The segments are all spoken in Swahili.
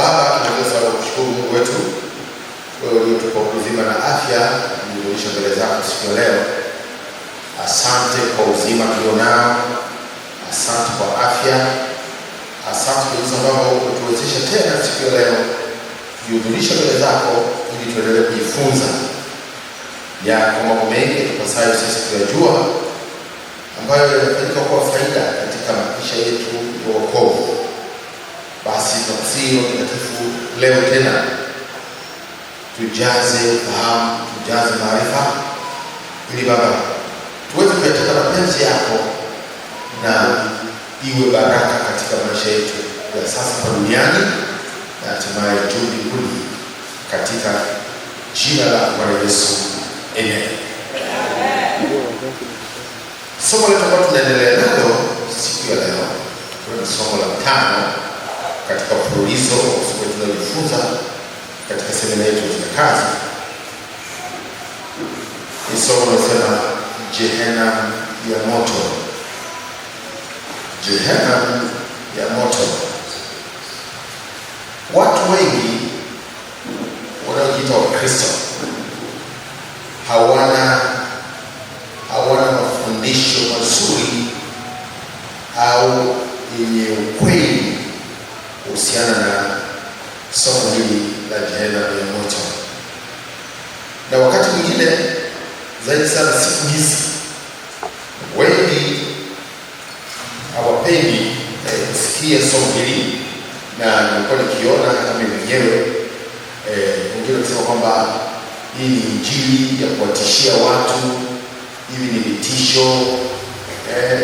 Baba, tunaweza kushukuru Mungu wetu wewe uliotupa uzima na afya kujirudisha mbele zako siku ya leo. Asante kwa uzima tulionao, asante kwa afya, asante kwa jinsi ambavyo umetuwezesha tena siku ya leo kujihudhurisha mbele zako ili tuendelee kujifunza yako mambo mengi tupasayo sisi kuyajua ambayo yanafanyika kuwa faida katika maisha yetu ya wokovu. Basi tunakusihi Roho Mtakatifu leo tena tujaze ufahamu, tujaze maarifa, ili Baba tuweze kuyatenda mapenzi yako na iwe baraka katika maisha yetu ya sasa hapa duniani na hatimaye juu mbinguni, katika jina la Bwana Yesu, amen. Somo letu ambalo tunaendelea nalo siku ya leo ni somo la tano katika mfululizo wa somo tunayojifunza katika semina yetu ya kazi. Ni somo linasema jehena ya moto. Jehena ya moto. Watu wengi wanaojiita Wakristo hawana mafundisho mazuri au yenye ukweli kuhusiana na somo hili la jehanamu ya moto. Na wakati mwingine zaidi sana siku hizi wengi hawapendi kusikia somo hili, na nimekuwa nikiona hata mimi mwenyewe wengine wakisema kwamba hii ni injili ya kuwatishia watu, hivi ni vitisho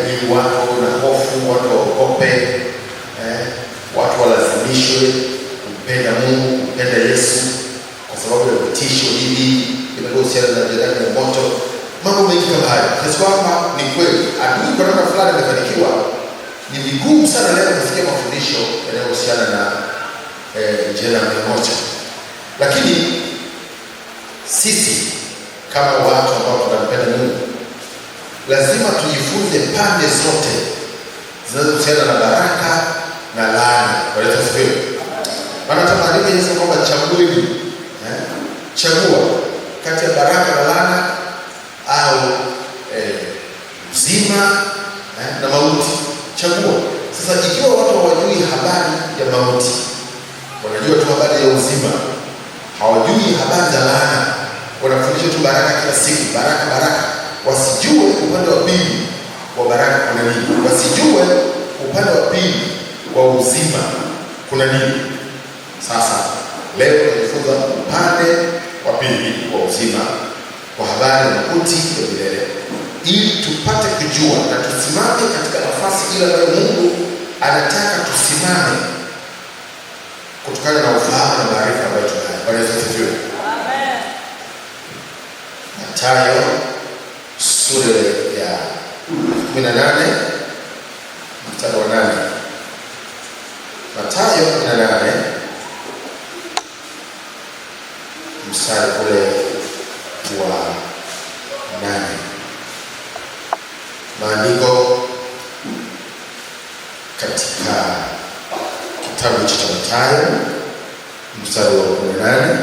ili watu wawe na hofu, watu waogope, watu walazimishwe kumpenda Mungu, kumpenda Yesu kwa sababu ya vitisho hivi vinavyohusiana na jehanamu ya moto, mambo mengi kama hayo. Kiasi kwamba ni kweli adui kwa namna fulani amefanikiwa. Ni vigumu sana leo kusikia mafundisho yanayohusiana na jehanamu ya moto, lakini sisi kama watu ambao tunampenda Mungu lazima tujifunze pande zote zinazohusiana na baraka na laana. Bwana Yesu asifiwe. Maana hata maandiko yanasema kwamba chagueni, chagua kati ya baraka na laana au uzima na mauti. Chagua. Sasa ikiwa watu hawajui habari ya mauti, wanajua tu habari ya uzima, hawajui habari za laana, wanafundisha tu baraka kila siku, baraka baraka, wasijue upande wa pili wa baraka kuna nini, wasijue upande wa pili wa uzima kuna nini. Sasa leo tunajifunza upande wa pili wa uzima kwa habari ya mauti ya milele, ili tupate kujua na tusimame katika nafasi ile ambayo Mungu anataka tusimame kutokana na ufahamu na maarifa ambayo tunayo. Bwana Yesu asifiwe. Amen. Mathayo sura ya 18 mstari wa 8. Mathayo 18 mstari ule wa 8. Maandiko katika kitabu cha Mathayo mstari wa 18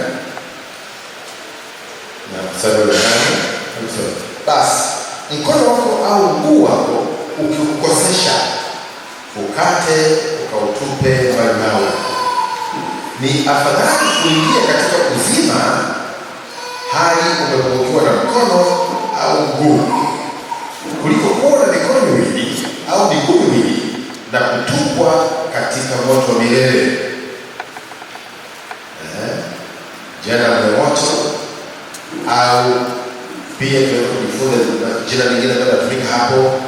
na mstari wa 8, basi mkono wako au mguu wako ukikukosesha, ukate ukautupe mbali nawe. Ni afadhali kuingia katika uzima hali umepungukiwa na mkono au mguu, kuliko kuwa na mikono miwili au miguu miwili na kutupwa katika moto wa milele. Jehanamu ya moto, au pia tunaweza kujifunza jina lingine ambalo linatumika hapo,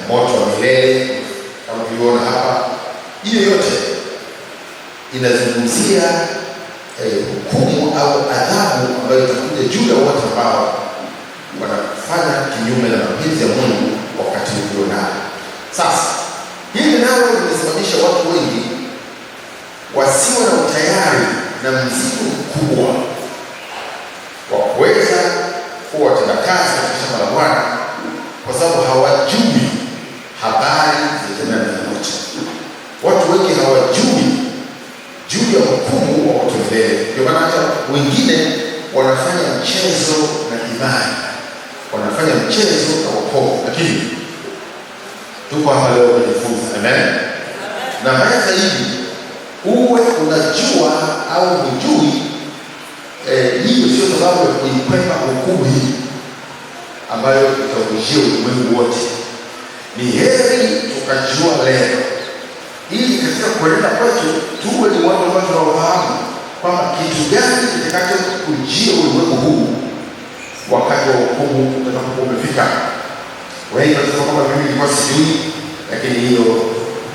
moto wa milele kama tulivyoona hapa. Hiyo yote inazungumzia hukumu au adhabu ambayo itakuja juu ya wote ambao wanafanya kinyume na mapenzi ya Mungu wakati ulionao. Sasa hili nalo limesababisha watu wengi wasiwe na utayari na mzigo mkubwa wa kuweza kuwa watendakazi katika shamba la Bwana, kwa sababu hawajui habari za jehanamu ya moto. Watu wengi hawajui juu ya hukumu wa moto milele. Ndio maana hata wengine wanafanya mchezo na imani, wanafanya mchezo na wokovu, lakini tuko hapa leo kujifunza. Amen. Na mbaya zaidi, uwe unajua au hujui, hiyo sio sababu ya kuikwepa hukumu hii ambayo itaujia ulimwengu wote. Ni heri tukajua leo, ili katika kuenenda kwetu tuwe ni watu ambao tunaofahamu kwamba kitu gani kitakacho kujia ulimwengu huu wakati wa hukumu utakapokuwa umefika. Wengi wanasema kwamba mimi nilikuwa sijui, lakini hiyo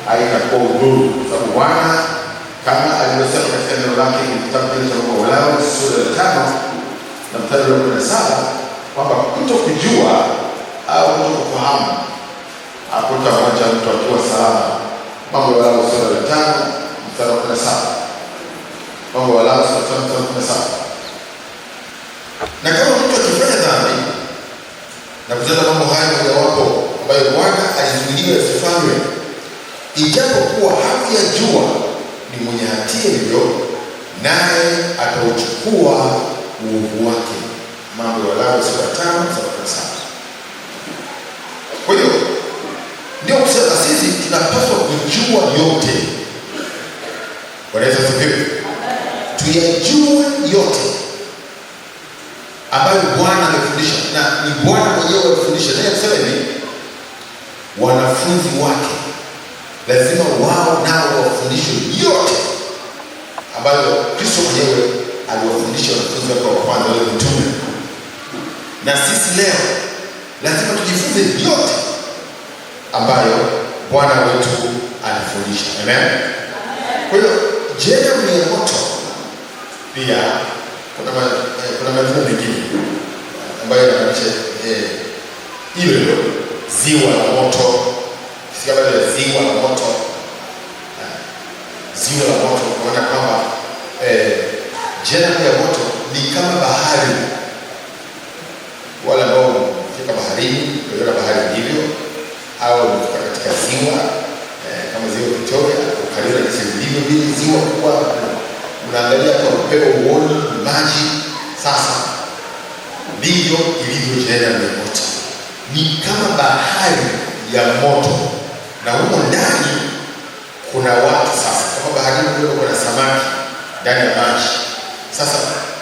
haitakuwa udhuru, kwa sababu Bwana kama alivyosema katika neno lake kwenye kitabu kile cha Walawi sura ya 5 na mstari wa 17 kwamba kutokujua au kutokufahamu hakutamwacha mtu akiwa salama. Mambo ya Walawi sura ya 5 mstari wa 17. Mambo ya Walawi sura ya 5 mstari wa 17. Na kama mtu akifanya dhambi na kutenda mambo haya mojawapo ambayo Bwana alizuiliwa yasifanywe, ijapokuwa hakuyajua, ni mwenye hatia hivyo, naye atauchukua uovu wake. Mambo ya Walawi sura ya 5 mstari wa 17. Kwa hiyo ndio kusema sisi tunapaswa kujua yote. Bwana Yesu asifiwe. Tuyajue yote ambayo Bwana amefundisha, na ni Bwana mwenyewe alifundisha. Naye alisema hivi, wanafunzi wake lazima wao nao wafundishwe yote ambayo Kristo mwenyewe aliwafundisha wanafunzi wake wa kwanza, wale mitume. Na sisi leo lazima tujifunze yote ambayo Bwana wetu alifundisha. Amen. Kwa hiyo jehanamu ya moto pia kuna majina mengine ambayo yanamaanisha hilo hilo ziwa la moto. Sikia habari ya ziwa la moto. Ziwa la moto, unaona kwamba jehanamu ya moto ni kama bahari. Wale ambao wamefika baharini, waliona bahari ilivyo, au wamefika katika ziwa kama ziwa Victoria, ukaliona jinsi lilivyo vile ziwa kubwa, unaangalia kwa upepo uoni maji. Sasa ndivyo ilivyo jehanamu ya moto, ni kama bahari ya moto, na humo ndani kuna watu. Sasa kama baharini kule kuna samaki ndani ya maji, sasa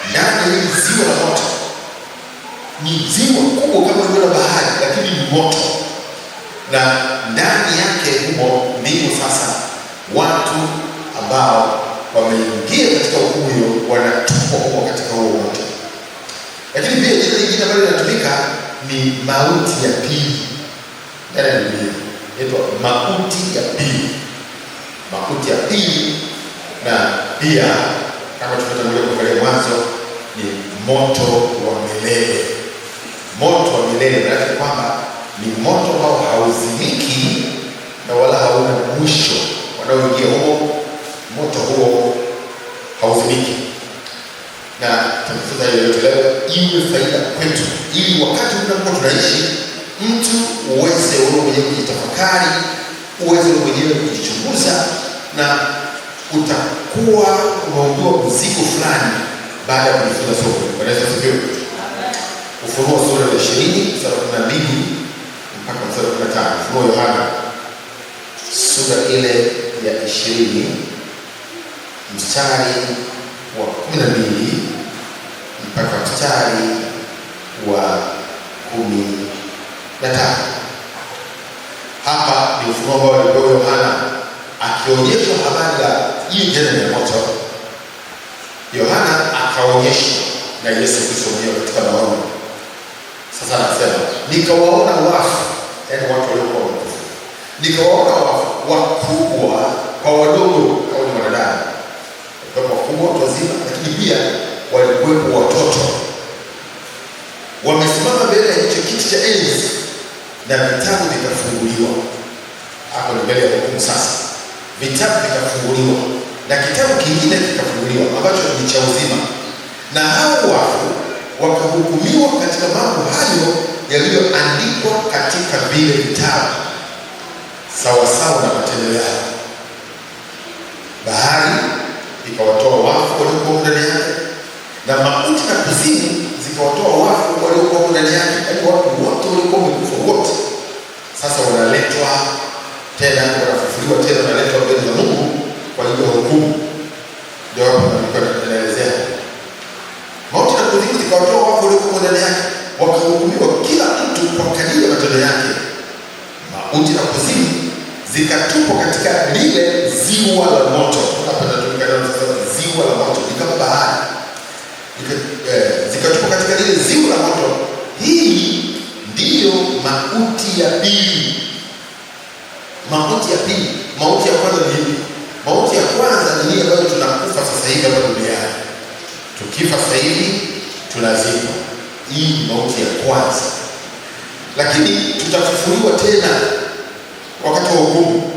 ndani ya hili ziwa la moto ni ziwa kubwa kama ilivyo la bahari, lakini ni moto, na ndani yake humo ndimo sasa watu ambao wameingia katika hukumu hiyo wanatupwa humo katika huo moto. Lakini pia jina lingine ambalo linatumika ni mauti ya pili ndani ya Biblia, inaitwa mauti ya pili. Mauti ya pili, na pia kama tulivyotangulia kuangalia mwanzo, ni moto wa milele. Moto wa milele maana yake kwamba ni moto ambao hauzimiki na wala hauna mwisho. Wanaoingia humo, moto huo hauzimiki. Na tunajifunza hiyo yote leo iwe faida kwetu, ili wakati tunapokuwa tunaishi, mtu uweze wewe mwenyewe kujitafakari, uweze wewe mwenyewe kujichunguza, na utakuwa umeondoa mzigo fulani baada ya kujifunza somo. Bwana Yesu asifiwe. Ufunuo sura ya 20 mstari wa 12 mpaka mstari wa 15. Ufunuo Yohana sura ile ya 20 mstari wa 12 mpaka mstari wa 15. Hapa ni ufunuo ambao alipewa Yohana akionyeshwa habari ya hii jehanamu ya moto. Yohana akaonyeshwa na Yesu Kristo mwenyewe katika maono. Sasa anasema nikawaona wafu, yaani watu waliokuwa wamekufa. Nikawaona wafu wakubwa kwa wadogo, au ni wanadamu. Walikuwepo wakubwa, watu wazima, lakini pia walikuwepo watoto. Wamesimama mbele ya hicho kiti cha enzi na vitabu vikafunguliwa. Hapo ni mbele ya hukumu sasa. Vitabu vikafunguliwa na kitabu kingine kikafunguliwa ambacho ni cha uzima, na hao wafu wakahukumiwa katika mambo hayo yaliyoandikwa katika vile vitabu sawasawa na matendo yao. Bahari ikawatoa wafu waliokuwa ndani yake, na mauti na kuzimu zikawatoa wafu waliokuwa ndani yake. Yaani watu wote waliokuwa wamekufa wote sasa wanaletwa tena, wanafufuliwa tena, wanaletwa mbele za Mungu kwa ajili ya hukumu. Ndio hapo nilikuwa naelezea mauti na kuzimu zikawatoa wafu waliokuwa ndani yake, wakahukumiwa kila mtu kwa kadiri ya matendo yake. Mauti na kuzimu zikatupwa katika lile ziwa la moto. Hapa inatumika neno sasa, ziwa la moto ni kama bahari. Zikatupwa katika lile ziwa la moto. Hii ndiyo mauti ya pili. Mauti ya pili. Mauti ya kwanza ni ipi? Mauti ya kwanza ni hii ambayo tunakufa sasa hivi hapa duniani. Tukifa sasa hivi tunazikwa. Hii ni mauti ya kwanza, lakini tutafufuliwa tena wakati wa hukumu.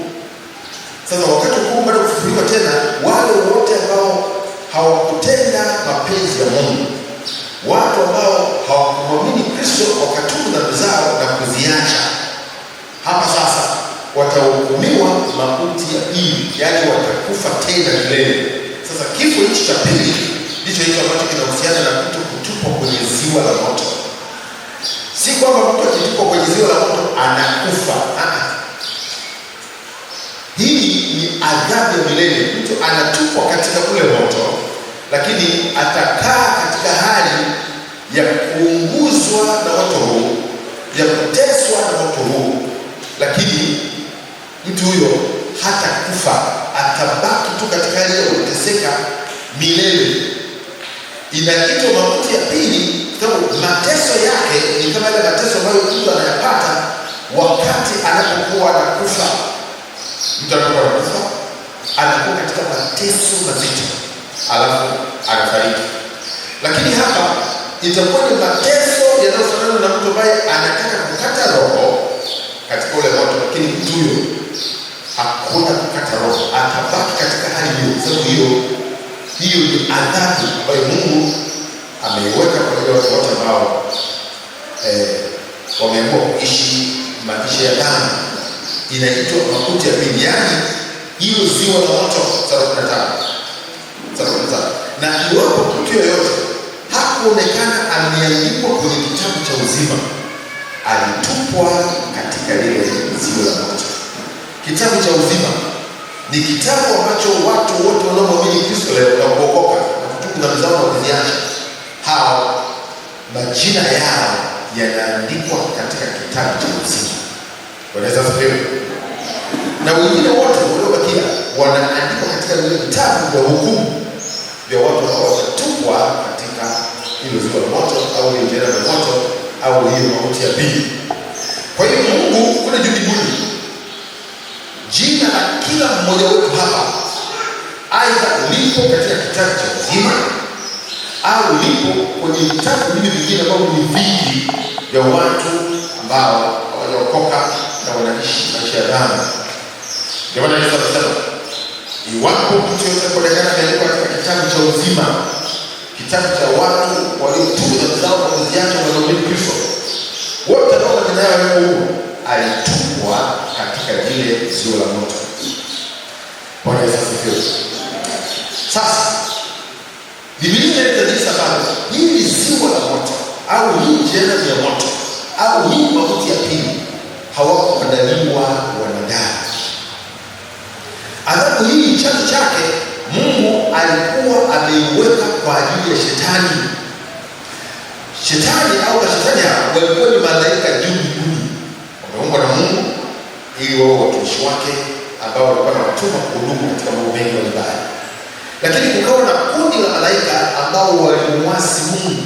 Sasa wakati wa hukumu, baada ya kufufuliwa tena, wale wote ambao hawakutenda mapenzi ya Mungu, watu ambao hawakumwamini Kristo wakatubu dhambi zao na kuziacha, hapa sasa watahukumiwa mauti ya pili, yaani watakufa tena milele. Sasa kifo hichi cha pili ndicho hicho ambacho kinahusiana na mtu kutupwa kwenye ziwa la moto. Si kwamba mtu akitupwa kwenye ziwa la moto anakufa. Hii ni adhabu ya milele. Mtu anatupwa katika ule moto, lakini atakaa katika hali ya kuunguzwa na moto huu, ya kuteswa na moto huu, lakini mtu huyo hatakufa, atabaki tu katika hali ya kuteseka milele. Inaitwa mauti ya pili sababu mateso yake ni kama yale mateso ambayo mtu anayapata wakati anapokuwa anakufa. Mtu anapokuwa anakufa anakuwa katika mateso mazito, alafu anafariki. Lakini hapa itakuwa ni mateso yanayofanana na mtu ambaye anataka kukata roho katika ule moto, lakini mtu huyo hakuna kukata roho, atabaki katika hali hiyo, sababu hiyo ni adhabu ambayo Mungu ameiweka kwa ajili ya watu wote ambao wameamua kuishi maisha ya dhambi. Inaitwa mauti ya pili, yaani hiyo ziwa la moto. Sura 15, sura 15. Na iwapo mtu yoyote hakuonekana ameandikwa kwenye kitabu cha uzima, alitupwa katika lile ziwa la moto. Kitabu cha uzima ni kitabu ambacho watu wote wanaomwamini Kristo leo na kuokoka na kutubu dhambi zao na kuziacha, hao majina yao yanaandikwa katika kitabu cha uzima. Bwana Yesu asifiwe. Na wengine wote waliobakia wanaandikwa katika vile vitabu vya hukumu vya watu ambao watatupwa katika hilo ziwa la moto au hiyo jehanamu ya moto au hiyo mauti ya pili. Kwa hiyo Mungu kule juu mbinguni, jina la kila mmoja wetu hapa aidha lipo katika kitabu cha uzima au lipo kwenye vitabu hivi vingine ambavyo ni vingi vya watu ambao hawajaokoka na wanaishi maisha ya dhambi. Ndio maana Yesu alisema, iwapo mtu yoyote kuonekana ameandikwa katika kitabu cha uzima, kitabu cha watu waliotubu dhambi zao na kuziacha wanaomwamini Kristo, wote ambao majina yao yako huko, alitupwa katika lile ziwa la moto. Bwana Yesu asifiwe. Sasa Biblia inaeleza jinsi ambavyo hili ziwa la moto au hii jehanamu ya moto au hii mauti ya pili hawakuandaliwa wanadamu. Adhabu hii chanzo chake Mungu alikuwa ameiweka kwa ajili ya shetani. Shetani au mashetani hao walikuwa ni malaika juu mbinguni, wameumbwa na Mungu ili wao watumishi wake ambao walikuwa na watuma kuhudumu katika mambo mengi mbalimbali. Lakini kukawa na kundi la malaika ambao walimwasi Mungu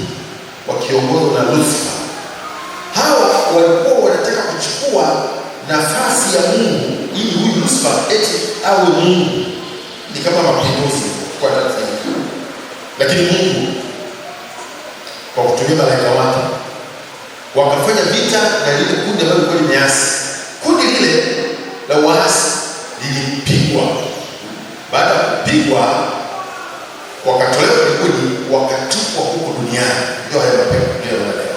wakiongozwa na Lucifer. Hawa walikuwa wanataka kuchukua nafasi ya Mungu ili huyu Lucifer eti awe Mungu. Ni kama mapinduzi kwa Tanzania. Lakini Mungu kwa kutumia malaika wake wakafanya vita na lile kundi ambalo lilikuwa limeasi. Kundi lile la waasi lilipigwa. Baada ya kupigwa wakatolewa mbinguni, wakatupwa huko duniani. Ndio haya mapepo, ndio leo.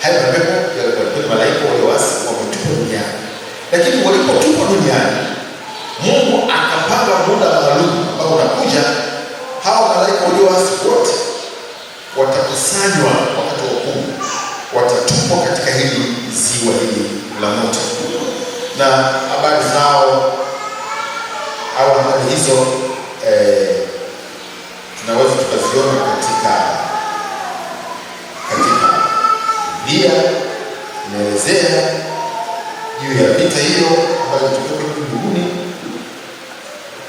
Haya mapepo yalikuwa ni malaika walioasi wametupwa duniani. Lakini walipotupwa duniani, Mungu akapanga muda maalum ambao unakuja Au habari hizo tunaweza tukaziona katika Biblia inaelezea juu ya vita hiyo ambayo ilitokea kule mbinguni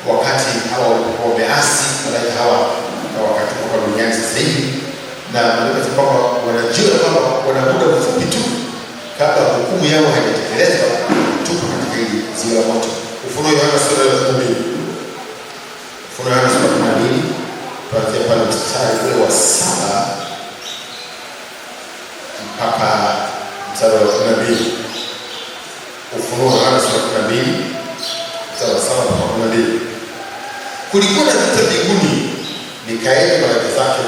wakati hawa walipokuwa wameasi, malaika hawa na wakatupwa kwa duniani sasa hivi, na maandiko kwamba wanajua kwamba wana muda mfupi tu kabla hukumu yao haijatekelezwa, tupo katika hili ziwa la moto. Ufunuo Yohana sura ya 12. Ufunuo Yohana sura ya 12 kuanzia pale mstari ule wa 7 mpaka mstari wa 12. Ufunuo Yohana sura ya 12 mstari wa 7 mpaka 12. Kulikuwa na vita mbinguni, Mikaeli na malaika zake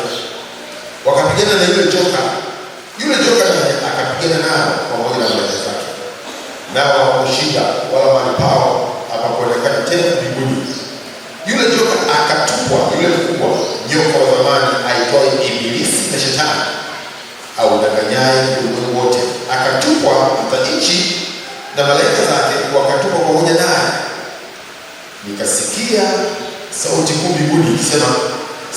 wakapigana na yule joka. Yule joka naye akapigana nao pamoja na malaika zake, nao hawakushinda, wala mahali pao hapakuonekana tena mbinguni. Yule joka akatupwa, yule mkubwa nyoka wa zamani aitwaye Ibilisi na Shetani, audanganyaye ulimwengu wote, akatupwa hata nchi, na malaika zake wakatupwa pamoja naye. Nikasikia sauti kuu mbinguni ikisema,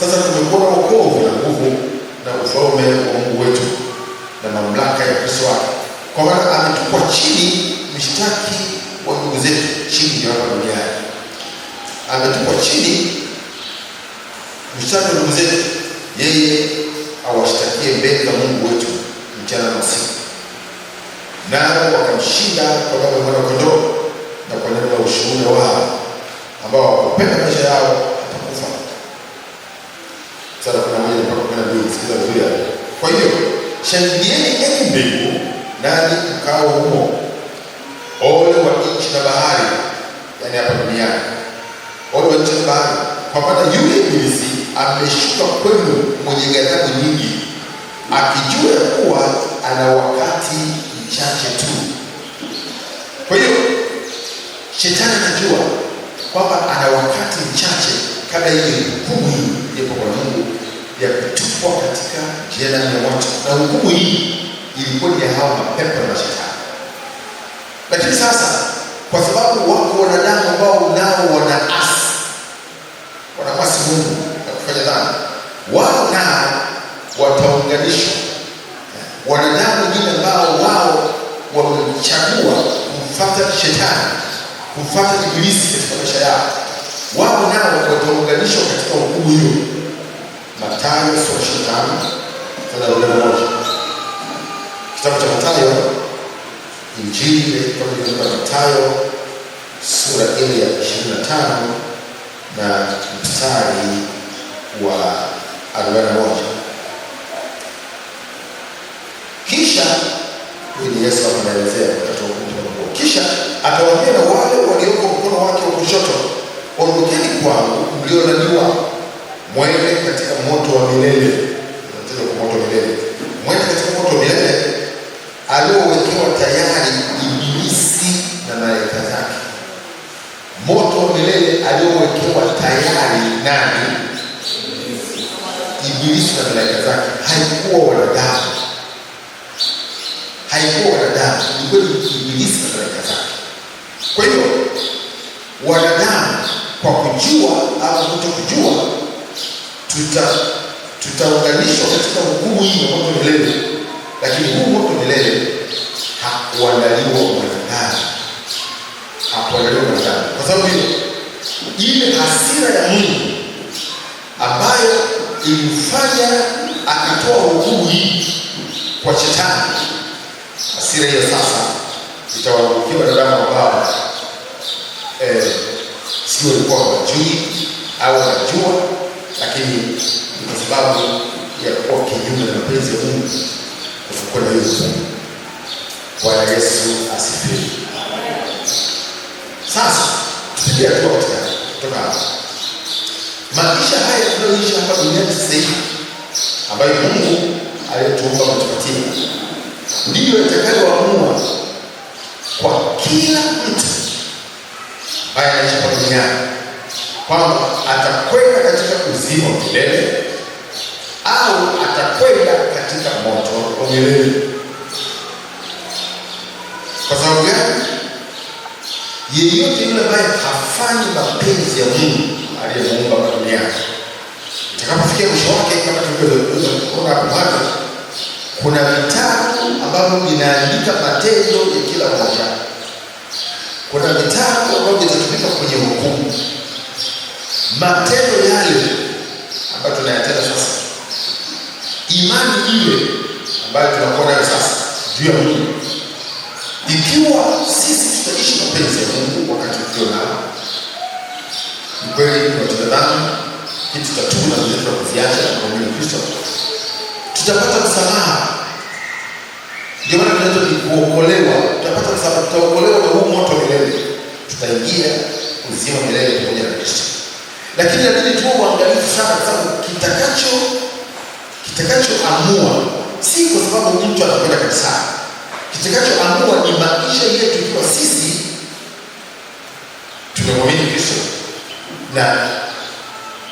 sasa kumekuwa na wokovu na nguvu na ufalme wa Mungu wetu na mamlaka ya Kristo wake, kwa maana ametupwa chini mshtaki wa ndugu zetu, chini ya hapa duniani. Ametupwa chini mshtaki wa ndugu zetu, yeye awashtakie mbele za Mungu wetu mchana na usiku. Nao wakamshinda kwa damu ya Mwana-Kondoo na kwa neno la ushuhuda wao, ambao hawakupenda maisha yao hata kufa. Mstari wa 11 mpaka 12, sikiza vizuri hapo. Kwa hiyo shangilieni enyi mbingu, nanyi mkao humo. Ole wa nchi na bahari, yaani hapa duniani. Ole wa nchi na bahari, kwa maana yule ibilisi ameshuka kwenu mwenye ghadhabu nyingi, akijua ya kuwa ana wakati mchache tu. Kwa hiyo shetani anajua kwamba ana wakati mchache kabla ile hukumu hii iliyopo kwa Mungu ya kutupwa katika jehanamu ya moto. Na hukumu hii ilikuwa ni ya hao mapepo na mashetani. Lakini sasa kwa sababu wako wanadamu ambao nao wanaasi, wanamwasi Mungu na kufanya dhambi, wao nao wataunganishwa. Wanadamu wengine ambao wao wamechagua kumfuata shetani, kumfuata ibilisi katika maisha yao, wao nao wataunganishwa katika hukumu hiyo. Mathayo sura 25 mstari wa 41. Kitabu cha Mathayo, Injili kama ilivyoandikwa na Mathayo sura ile ya 25 na mstari wa 41. Kisha huyu ni Yesu hapa anaelezea wakati wa hukumu utakapokuwa. Kisha atawaambia na wale walioko mkono wake wa kushoto, ondokeni kwangu mliolaaniwa, mwende katika moto wa milele. Unataja kwa moto wa milele. Mwende katika moto wa milele aliowekewa tayari Ibilisi na malaika zake. Moto wa milele aliowekewa tayari nani? Ibilisi na malaika zake. Haikuwa wanadamu. Haikuwa wanadamu, ilikuwa ni Ibilisi na malaika zake. Kwa hiyo wanadamu kwa kujua au kutokujua tutaunganishwa katika hukumu hii ya moto milele. Lakini huu moto milele hakuandaliwa mwanadamu. Hakuandaliwa mwanadamu. Kwa sababu hiyo ile hasira ya Mungu ambayo ilimfanya akatoa hukumu hii kwa shetani, hasira hiyo sasa itawaangukia wanadamu ambao sio walikuwa hawajui au wanajua, lakini ni kwa sababu ya kuwa kinyume na mapenzi ya Mungu kutakuwa na hiyo hukumu. Bwana Yesu asifiwe. Sasa tupige hatua katika kutoka hapa. Maisha haya tunayoishi hapa duniani sasa hivi ambayo Mungu aliyetuumba kutupatia ndiyo itakayoamua kwa kila mtu ambaye anaishi hapa duniani kwamba atakwenda katika uzima wa milele au atakwenda katika moto wa milele. Kwa sababu gani? Yeyote yule ambaye hafanyi mapenzi ya Mungu aliyemuumba hapa duniani, itakapofikia mwisho wake, kama tulivyoweza kuona hapo mwanzo, kuna vitabu ambavyo vinaandika matendo ya kila mmoja. Kuna vitabu ambavyo vitatumika kwenye hukumu. Matendo yale ambayo tunayatenda sasa, imani ile ambayo tunakuwa nayo sasa juu ya Mungu, ikiwa sisi tutaishi mapenzi ya Mungu wakati tulio nao, ni kweli tunatenda dhambi, lakini tutatubu na dhambi zetu na kuziacha na kumwamini Kristo, tutapata msamaha. Ndio maana tunaitwa ni kuokolewa. Tutapata msamaha, tutaokolewa na huu moto milele, tutaingia uzima milele pamoja na Kristo. Lakini inabidi tuwe uangalifu sana, kwa sababu kitakachoamua si kwa sababu mtu anakwenda kanisani. Kitakachoamua ni maisha yetu, ikiwa sisi tumemwamini Kristo na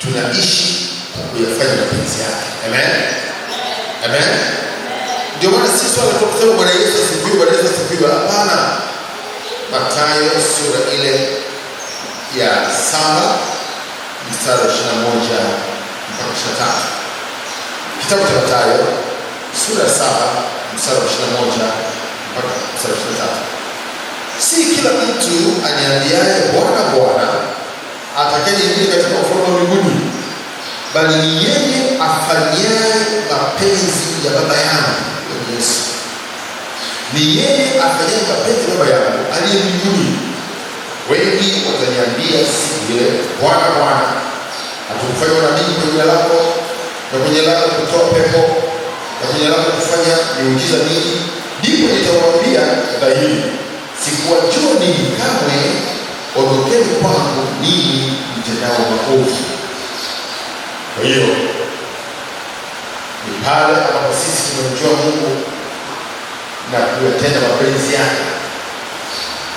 tunaishi kwa kuyafanya mapenzi yake. Amen, amen. Ndio maana si swala tu kusema Bwana Yesu asifiwe, Bwana Yesu asifiwe. Hapana. Mathayo sura ile ya 7 mstari wa 21 mpaka 23. Kitabu cha Mathayo sura ya 7 mstari wa 21 mpaka mstari wa 23. Si kila mtu aniambiaye Bwana, Bwana, atakayeingia katika ufalme wa mbinguni, bali ni yeye afanyaye mapenzi ya Baba yangu, Yesu. Ni yeye afanyaye mapenzi ya Baba yangu aliye mbinguni. Wengi wataniambia siku ile, Bwana, Bwana, hatukufanya unabii kwa jina lako, na kwa jina lako kutoa pepo, na kwa jina lako kufanya miujiza mingi? Ndipo nitawaambia dhahiri, sikuwajua ninyi kamwe, ondokeni kwangu ninyi mtendao maovu. Kwa hiyo ni pale ambapo sisi tumemjua Mungu na kuyatenda mapenzi yake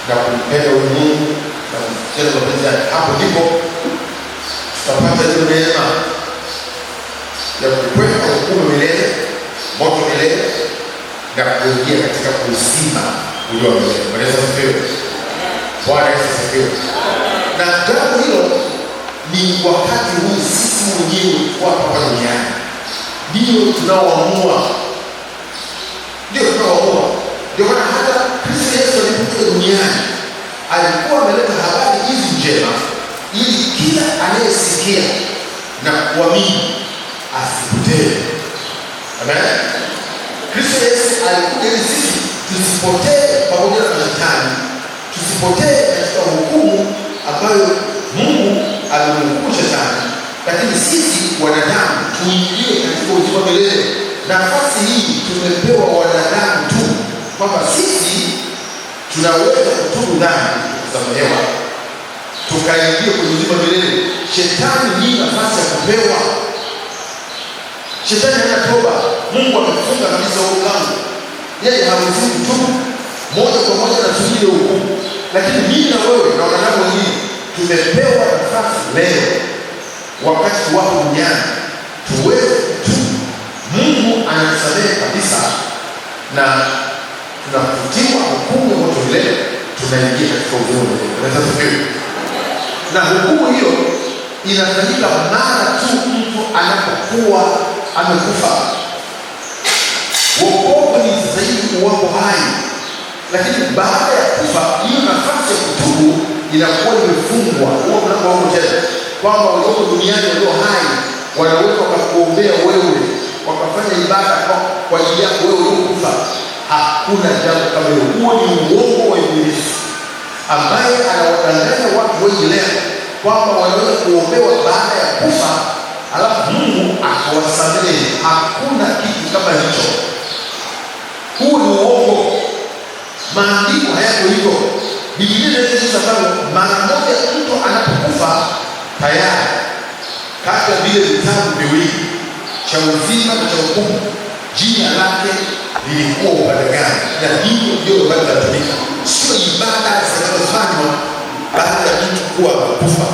na kumpenda huyu Mungu na kutenda mapenzi yake, hapo ndipo tutapata hiyo neema ya kukwepa hukumu milele, moto milele, na kuingia katika uzima ulio milele. Bwana Yesu asifiwe. Bwana Yesu asifiwe. Na jambo hilo ni wakati huu sisi wenyewe kwa hapa duniani ndio tunaoamua, ndio tunaoamua. Ndio maana hata Kristo Yesu alipokuja duniani alikuwa ameleta habari hizi njema ili kila anayesikia na kuamini asipotee. Amen. Kristo Yesu alikuja ili sisi tusipotee pamoja na Shetani, tusipotee katika hukumu ambayo Mungu alimhukumu Shetani, lakini sisi wanadamu tuingie katika uzima milele. Nafasi hii tumepewa wanadamu tu, kwamba sisi tunaweza kutubu dhambi, kusamehewa, tukaingia kwenye uzima milele. Shetani hii nafasi ya kupewa. Shetani hana toba. Mungu amefunga kabisa huo mlango, yeye hawezi kutubu moja kwa moja na tuingie hukumu. Lakini mimi na wewe na wanadamu wengine tumepewa nafasi leo, wakati wapo duniani, tuweze kutubu. Mungu anatusamehe kabisa na tunafutiwa hukumu ya moto milele, tunaingia katika uzima milele. Bwana Yesu asifiwe. Na hukumu hiyo inafanyika mara tu mtu anapokuwa amekufa. Wokovu ni sasa hivi uwapo hai, lakini baada ya kufa hiyo nafasi ya kutubu inakuwa imefungwa. Huo mlango wako tena, kwamba walioko duniani walio hai wanaweza wakakuombea wewe, wakafanya ibada kwa ajili yako wewe uliokufa. Hakuna jambo kama hilo. Huo ni uongo wa Ibilisi ambaye anawadanganya watu wengi leo kwamba wanaweza kuombewa baada ya kufa alafu Mungu akawasamehe. Hakuna kitu kama hicho. Huu ni uongo. Maandiko hayako hivyo. Biblia inaeleza kwamba mara moja mtu anapokufa tayari kati ya vile vitabu viwili, cha uzima na cha hukumu, jina lake lilikuwa upande gani, na hivyo ndio ambayo itatumika, sio ibada zinazofanywa baada ya mtu kuwa amekufa.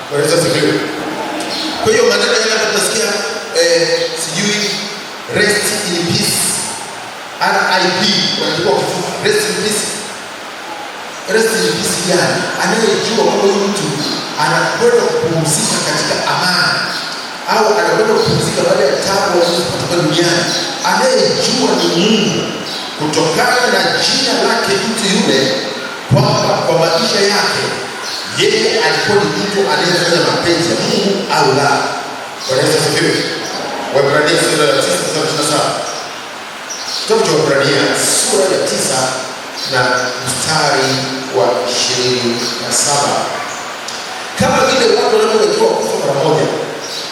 Bwana Yesu asifiwe. Kwa hiyo maneno yale ambayo tunasikia sijui rest in peace, RIP, wanaandika kifupi rest in peace. Rest in peace gani? Anayejua kwamba huyu mtu anakwenda kupumzika katika amani au anakwenda kupumzika baada ya tabu alizopata duniani, anayejua ni Mungu, kutokana na jina lake mtu yule, kwamba kwa maisha yake yeye alikuwa ni mtu anayefanya mapenzi ya Mungu au la. Bwana Yesu asifiwe. Waebrania sura ya 9 mstari wa 27. Kitabu cha Waebrania sura ya 9 na mstari wa 27. Kama vile watu wanavyowekewa kufa mara moja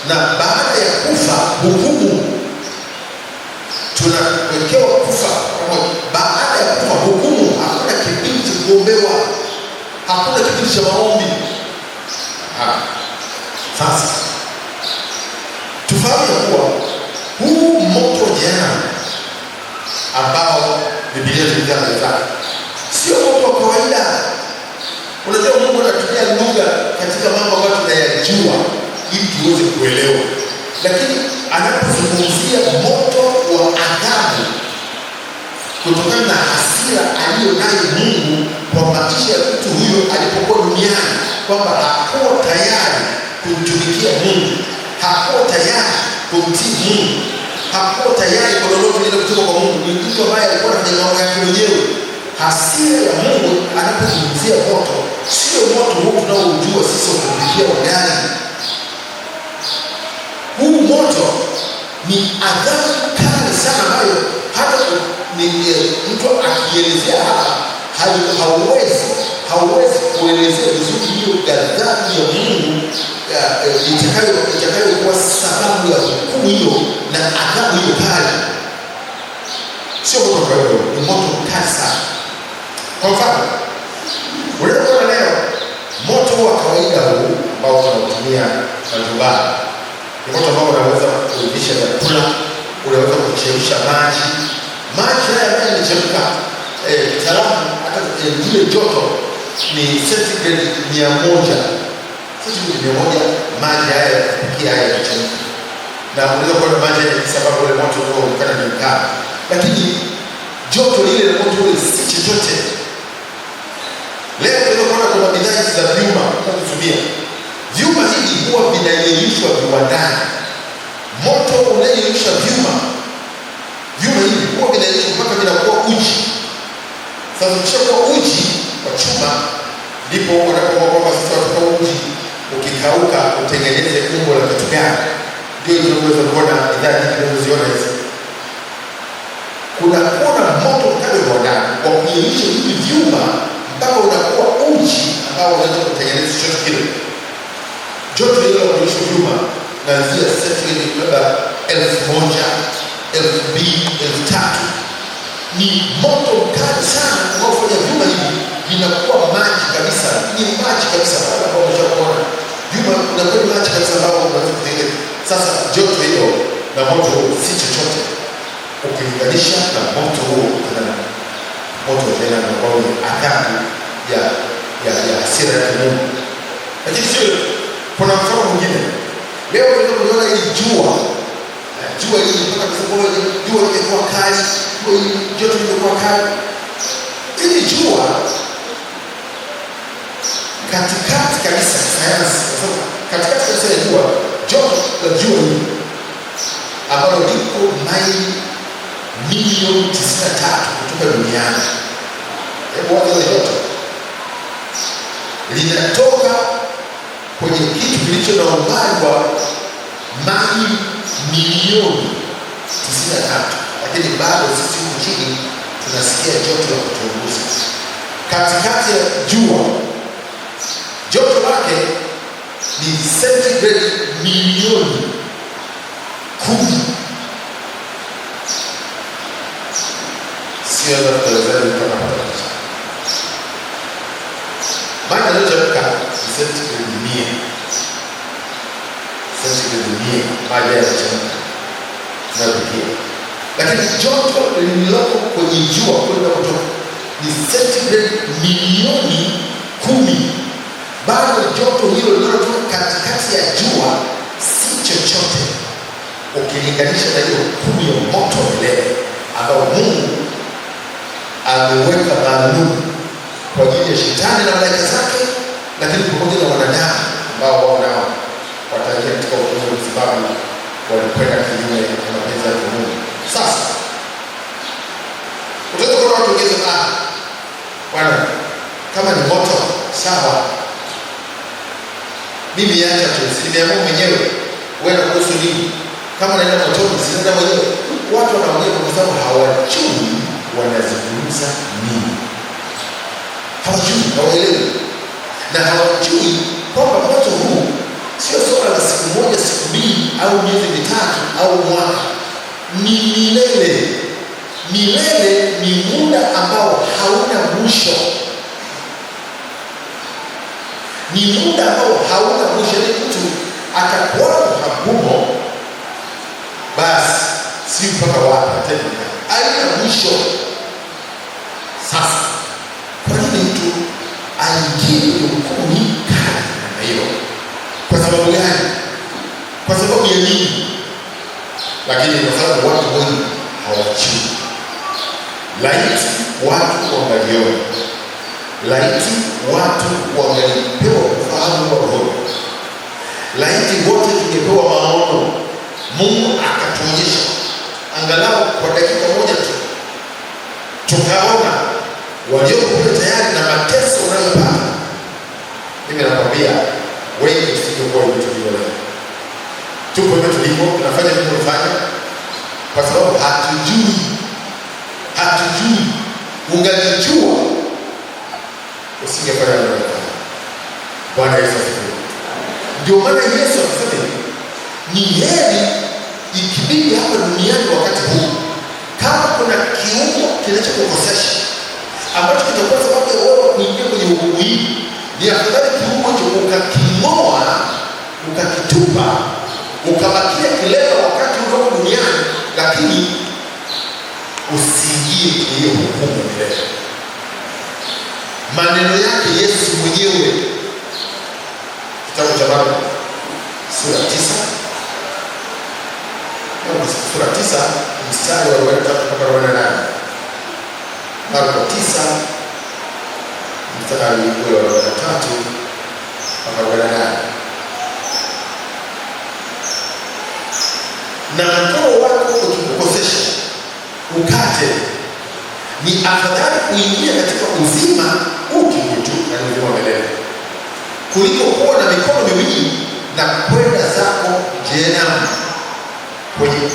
na baada ya kufa hukumu. Tunawekewa kufa mara moja, baada ya kufa hukumu. Hakuna kipindi cha kuombewa, hakuna kipindi cha maombi. Sasa tufahamu ya kuwa huu moto wa jehanamu ambao Biblia inazungumzia habari zake sio moto wa kawaida. Unajua, Mungu anatumia lugha katika mambo ambayo tunayajua ili tuweze kuelewa, lakini anapozungumzia moto wa adhabu kutokana na hasira aliyo nayo Mungu kwa maisha ya mtu huyo alipokuwa duniani, kwamba hakuwa tayari kumtumikia Mungu, hakuwa tayari kumtii Mungu, hakuwa tayari kwa lolote lile kutoka kwa Mungu. Ni mtu ambaye alikuwa anafanya mambo yake mwenyewe. Hasira ya Mungu anapozungumzia moto, sio moto huu tunaoujua sisi wa kupikia ugali. Huu moto ni adhabu kali sana ambayo hata mtu akielezea hapa hauwezi kuelezea vizuri hiyo ghadhabu ya Mungu itakayokuwa sababu ya hukumu hiyo na adhabu hiyo kali. Sio moto wa kawaida, ni moto mkali sana. Kwa mfano, unaweza kuona leo moto wa kawaida huu ambao tunautumia majumbani ni moto ambao unaweza kuivisha vyakula, unaweza kuchemsha maji. Maji haya ambayo yanachemka, kitaalamu hata lile joto ni centigrade 100. Centigrade 100 maji haya ya kupikia haya yanachemka. Na unaweza kuona maji haya jinsi ambavyo ule moto unaonekana ni mkali. Lakini joto lile la moto ule si chochote. Leo unaweza kuona kuna bidhaa hizi za vyuma tunazotumia. Vyuma hivi huwa vinayeyushwa viwandani. Moto unayeyusha vyuma, vyuma hivi huwa vinayeyushwa mpaka vinakuwa uji. Sasa ukishakuwa uji wa chuma, ndipo wanapokuwa kwamba sasa watoka uji ukikauka utengeneze umbo la kitu gani. Ndio tunaweza kuona bidhaa nyingi tunazoziona hizi. Kuna kuona moto mkali viwandani wa kuyeyusha hivi vyuma mpaka unakuwa uji ambao unaweza kutengeneza chochote kile. Joto hilo la kuyeyusha vyuma kuanzia centigrade labda 1000, 2000, 3000 ni moto mkali sana unaofanya vyuma hivi vinakuwa maji kabisa. Ni maji kabisa, wale ambao wameshakuona vyuma unakuwa ni maji kabisa ambao unaweza kutengeneza. Sasa joto hilo na moto huo si chochote ukilinganisha na moto huo, na moto wa jehanamu ambao ni adhabu ya hasira ya Mungu. Lakini sio, kuna mfano mwingine. Leo tunaweza kuliona hili jua. Jua hili mpaka kusema kwamba jua limekuwa kali, jua hili joto limekuwa kali. Hili jua katikati kabisa, sayansi nasema katikati kabisa ya jua, joto la jua hili ambalo liko maili milioni 93 kutoka duniani. Hebu waza ile joto linatoka kwenye kitu kilicho na umbali wa maili milioni 93, lakini bado sisi huku chini tunasikia joto la kutunguza. Katikati ya jua joto lake ni centigrade milioni 10. Sio la kuelezea mtu anapata picha. Maji yanayochemka ni centigrade 100. Centigrade 100 maji yanachemka tunayopikia. Lakini joto lililoko kwenye jua kwenda kutoka ni centigrade milioni 10. Bado joto hilo linalotoka katikati ya jua si chochote ukilinganisha na hiyo hukumu ya moto milele ambao Mungu ameweka maalum kwa ajili ya shetani na malaika zake, lakini pamoja na wanadamu ambao wao nao wataingia katika hukumu kwa sababu walikwenda kinyume na mapenzi ya Mungu. Sasa utaweza kuona watu wengine, ah, bwana, kama ni moto sawa, mimi acha tu, si nimeamua mwenyewe, wewe unakuhusu nini? Kama naenda motoni, si naenda mwenyewe. Watu wanaongea kwa sababu hawajui wanazungumza nini, hawajui, hawaelewi, na hawajui kwamba moto huu sio swala la siku moja, siku mbili, au miezi mitatu au mwaka, ni milele. Milele ni muda ambao hauna mwisho, ni muda ambao hauna mwisho. Ni mtu atakuwa hakumo, basi si mpaka wapi tena, haina mwisho. Sasa kwa nini mtu aingie kwenye hukumu hii kali namna hiyo? Kwa sababu gani? Kwa sababu ya nini? Lakini kwa sababu watu wengi hawajui. Laiti watu wangaliona, laiti watu wangalipewa ufahamu wa roho, laiti wote tungepewa maono, Mungu akatuonyesha angalau kwa dakika moja tu, tukaona walioko kule tayari na mateso unayopata. Mimi nakwambia wengi tusingekuwa hivi tulivyo leo. Tuko hivi tulivyo, tunafanya tunavyofanya kwa sababu hatujui, hatujui. Ungalijua usingefanya unayofanya. Bwana Yesu asifiwe. Ndio maana Yesu akasema hivi, ni heri ikibidi hapa duniani wakati huu, kama kuna kiungo kinachokukosesha ambacho kitakuwa sababu ya wewe kuingia kwenye hukumu hii, ni afadhali kiungo hicho ukaking'oa, ukakitupa, ukabakia kilema wakati ulioko duniani, lakini usiingie kwenye hiyo hukumu milele. Maneno yake Yesu mwenyewe, kitabu cha Marko sura 9, sura 9 mstari wa 43 mpaka 48. Marko 9 mstari wa 43 mpaka 48. Na mkono wako ukikukosesha ukate, ni afadhali kuingia katika uzima ukibutu, na uzima wa milele, kuliko kuwa na mikono miwili na kwenda zako jehanamu kwenye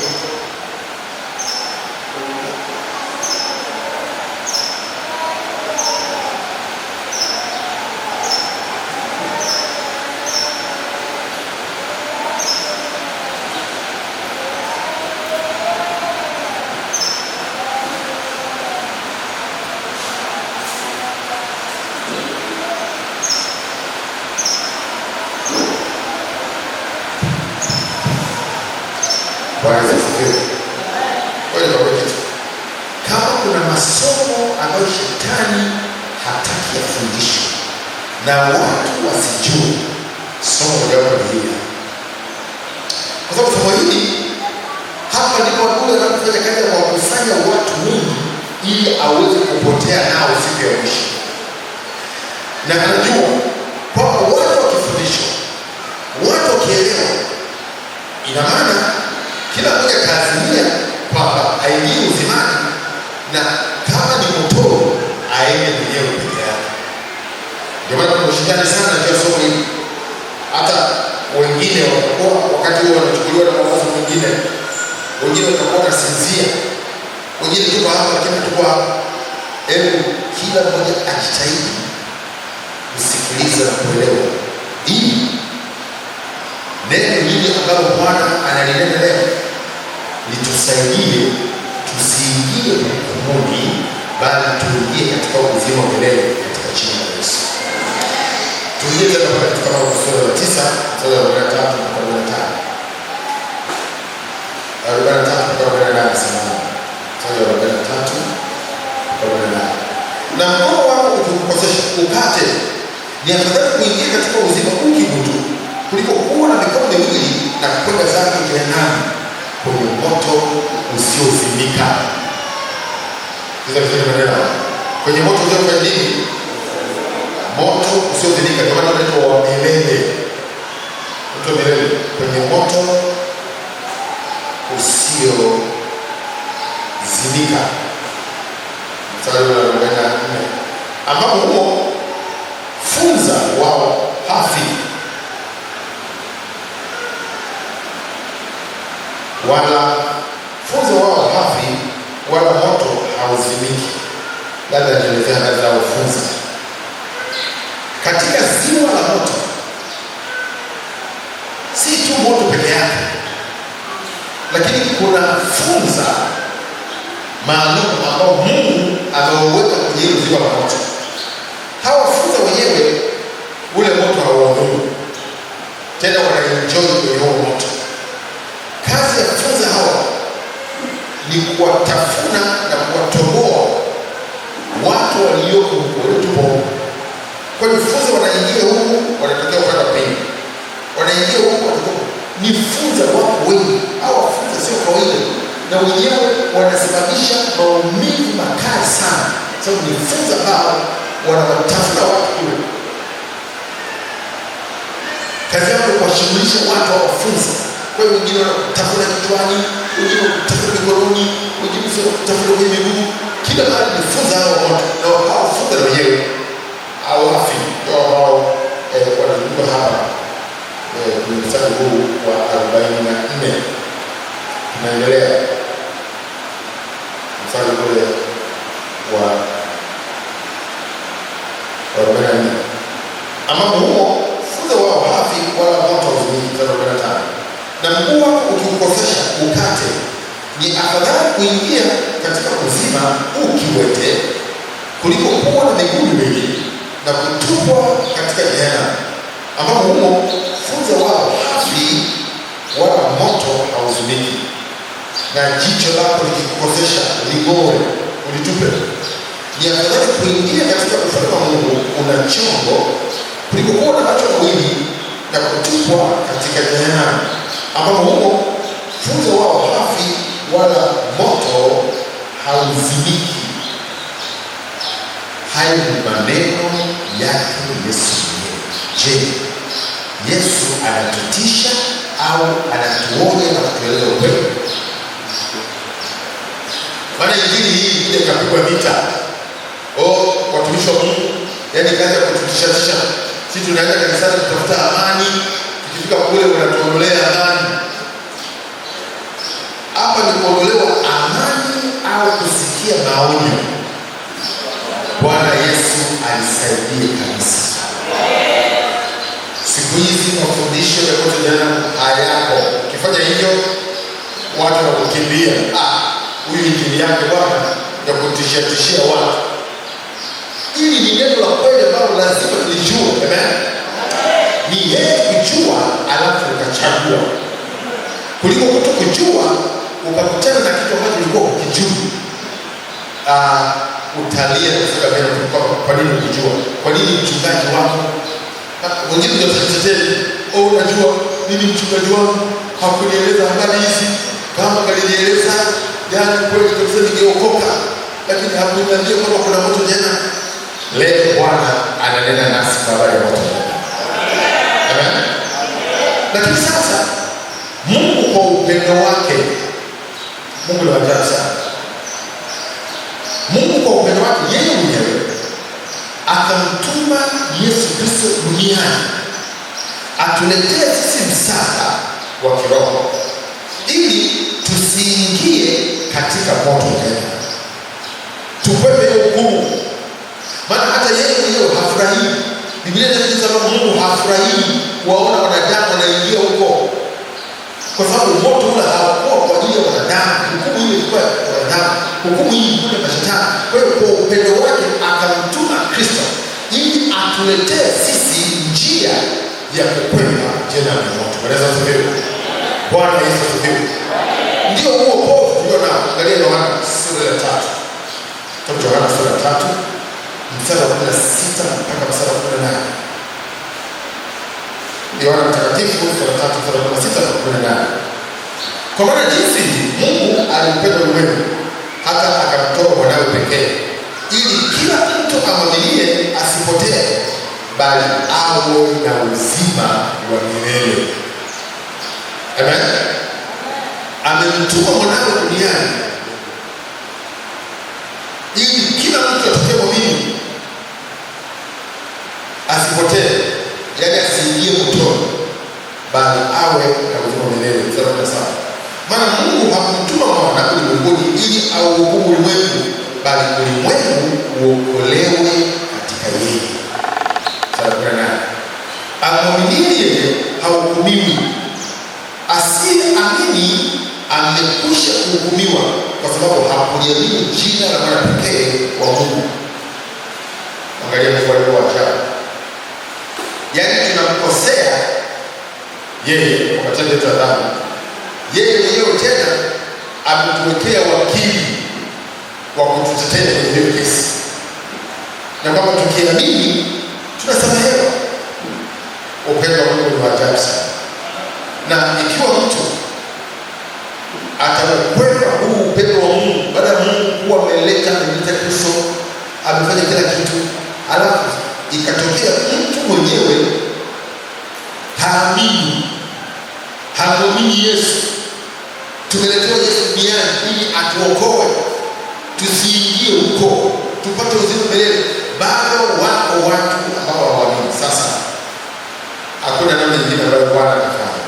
Bwana asifiwe. Kwa hiyo nikwambie kitu, kama kuna masomo ambayo shetani hataki yafundishwe na watu wasijue, somo mojawapo ni hili. Kwa sababu somo hili hapa ndipo adui anapofanya kazi ya kuwakusanya watu wengi ili aweze kupotea nao siku ya mwisho. Na anajua kwamba watu wakifundishwa, watu wakielewa, ina maana kila mmoja kaazimia kwamba aingie uzimani, na kama ni motoro aende mwenyewe peke yake. Ndio maana kuna ushindani sana katika somo hili. Hata wengine watakuwa wakati huo wanachukuliwa na mawazo mengine, wengine watakuwa wanasinzia, wengine tuko hapa lakini tuko hapa. Hebu kila mmoja ajitahidi kusikiliza na kuelewa ili neno hili ambalo Bwana analinena leo litusaidie tusiingie hukumuni, bali tuingie katika uzima wa milele katika jina la Yesu. Tuingie tena pale katika Marko sura ya 9 mstari wa 43 mpaka 45. 43 mpaka 48, samahani. Mstari wa 43 mpaka 48. Na mkono wako ukikukosesha ukate, ni afadhali kuingia katika uzima ukibutu kuliko kuwa na mikono miwili na kwenda zake jehanamu kwenye moto usiozimika. Sikiza vizuri maneno haya. Kwenye moto usiofanya nini? usiozimika, ndio maana unaitwa wa milele, moto wa milele, kwenye moto usiozimika. Mstari wa 44, ambapo huo funza wao hafi wala funza wao hafi wala moto hauzimiki. Labda nielezea habari za funza katika ziwa la moto. Si tu moto peke yake, lakini kuna funza maalum ambao Mungu ameuweka kwenye hilo ziwa la moto. Hawa funza wenyewe ule moto hauwadhuru tena, wanaenjoy kwenye huo moto. Kazi ya funza hawa ni kuwatafuna na kuwatoboa watu walioko huko, tupo huko. Kwa hiyo funza wanaingia huku, wanatokea upande wa pili, wanaingia huku, wanatoka. Ni funza wako wengi. Hawa funza sio kawaida, na wenyewe wanasababisha maumivu makali sana, sababu ni funza ambao wanawatafuna watu kule. Kazi yao ni kuwashughulisha watu hawa funza. Kwa hiyo wengine wanakutafuna kichwani, wengine wanakutafuna mikononi, wengine wanakutafuna kwenye miguu, kila mahali ni funza hao moto. Na hao funza na wenyewe hawafi, ndio ambao wanazunguka hapa kwenye mstari huu wa 44. Tunaendelea mstari ule wa 44, ambapo huo funza wao hafi wala moto hauzimiki. Mstari wa 45, na mguu wako ukiukosesha ukate, ni afadhali kuingia katika uzima ukiwete kuliko kuwa na miguu miwili na kutupwa katika jehanamu, ambapo humo funza wao hafi wala moto hauzimiki. Na jicho lako likikukosesha ling'oe, ulitupe. Ni afadhali kuingia katika ufalme wa Mungu una chombo kuliko kuwa na macho mawili na kutupwa katika jehanamu, ambapo humo funza wao hafi wala moto hauzimiki. Hayo ni maneno yake Yesu mwenyewe. Je, Yesu anatutisha au anatuonya na kutueleza ukweli? Maana injili hii ilikuja ikapigwa vita. Oh, watumishi wa Mungu, yaani kazi ya kututisha tisha. Sisi tunaenda kanisani kutafuta amani, tukifika kule wanatuondolea amani. Hapa ni kuondolewa amani au kusikia maonyo? Bwana Yesu alisaidie kanisa. Siku hizi mafundisho ya moto jehanamu hayapo. Ukifanya hivyo watu wanakukimbia. Huyu injili yake bwana ya kutishia tishia watu. Hili ni neno la kweli ambalo lazima tulijue. Amen. Ni heri kujua alafu ukachagua kuliko kutokujua ukakutana na kitu ambacho ulikuwa hukijui. Utalia na kusaga meno kwa nini hukujua? Kwa nini mchungaji wako? Wengine ndio watajitetea. Oh, unajua mimi mchungaji wangu hakunieleza habari hizi. Kama alinieleza jana kweli kabisa ningeokoka, lakini hakuniambia kwamba kuna moto jana. Leo Bwana ananena nasi kwa habari ya moto. Amen. Lakini sasa Mungu kwa upendo wake, Mungu ni wa ajabu sana. Mungu kwa upendo wake yeye mwenyewe akamtuma Yesu Kristo duniani atuletee sisi msaada wa kiroho ili tusiingie katika moto tena, tukwepe hiyo hukumu. Maana hata yeye mwenyewe hafurahii. Biblia inasema kwamba Mungu hafurahii kuwaona wanadamu wanaingia huko, kwa sababu moto ule haukuwa kwa ajili ya wanadamu. Hukumu ile ilikuwa ya wanadamu, hukumu hii ilikuwa ya mashetani. Kwa hiyo kwa upendo wake akamtuma Kristo ili atuletee sisi njia ya kukwepa jehanamu ya moto. Bwana Yesu asifiwe. Bwana Yesu asifiwe. Ndio huo wokovu tulio nao. Angalia Yohana sura ya 3. Kitabu cha Yohana sura ya 3 mstari wa 16 mpaka mstari wa 18. Yohana Mtakatifu sura ya 3 mstari wa 16 mpaka 18. Kwa maana jinsi Mungu alimpenda ulimwengu hata akamtoa mwanawe pekee, ili kila mtu amwaminie asipotee, bali awe na uzima wa milele. Amen. Amemtuma mwanawe duniani ili kila mtu atakayemwamini asipotee, yaani asiingie motoni, bali awe na uzima wa milele. Mstari wa 17. Maana Mungu hakumtuma mwana ulimwenguni ili auhukumu ulimwengu, bali ulimwengu uokolewe katika yeye. Mstari wa 18. Amwaminie yeye hahukumiwi, asiyeamini amekwisha kuhukumiwa, kwa sababu hakuliamini jina la mwana pekee wa Mungu. Angalia Mungu alivyo wa ajabu. Yaani tunamkosea yeye kwa matendo yetu ya dhambi, yeye mwenyewe tena ametuwekea wakili wa kututetea kwenye hiyo kesi, na kwamba tukiamini tunasamehewa. Upendo wa Mungu ni wa ajabu sana, na ikiwa mtu ataukwepa huu upendo wa Mungu, baada ya Mungu kuwa ameleta Kristo, amefanya kila kitu, alafu ikatokea mtu mwenyewe haamini, hamwamini Yesu. Tumeletewa Yesu duniani ili atuokoe, tusiingie huko, tupate uzima milele. Bado wako watu ambao hawaamini. Sasa hakuna namna nyingine ambayo Bwana atafanya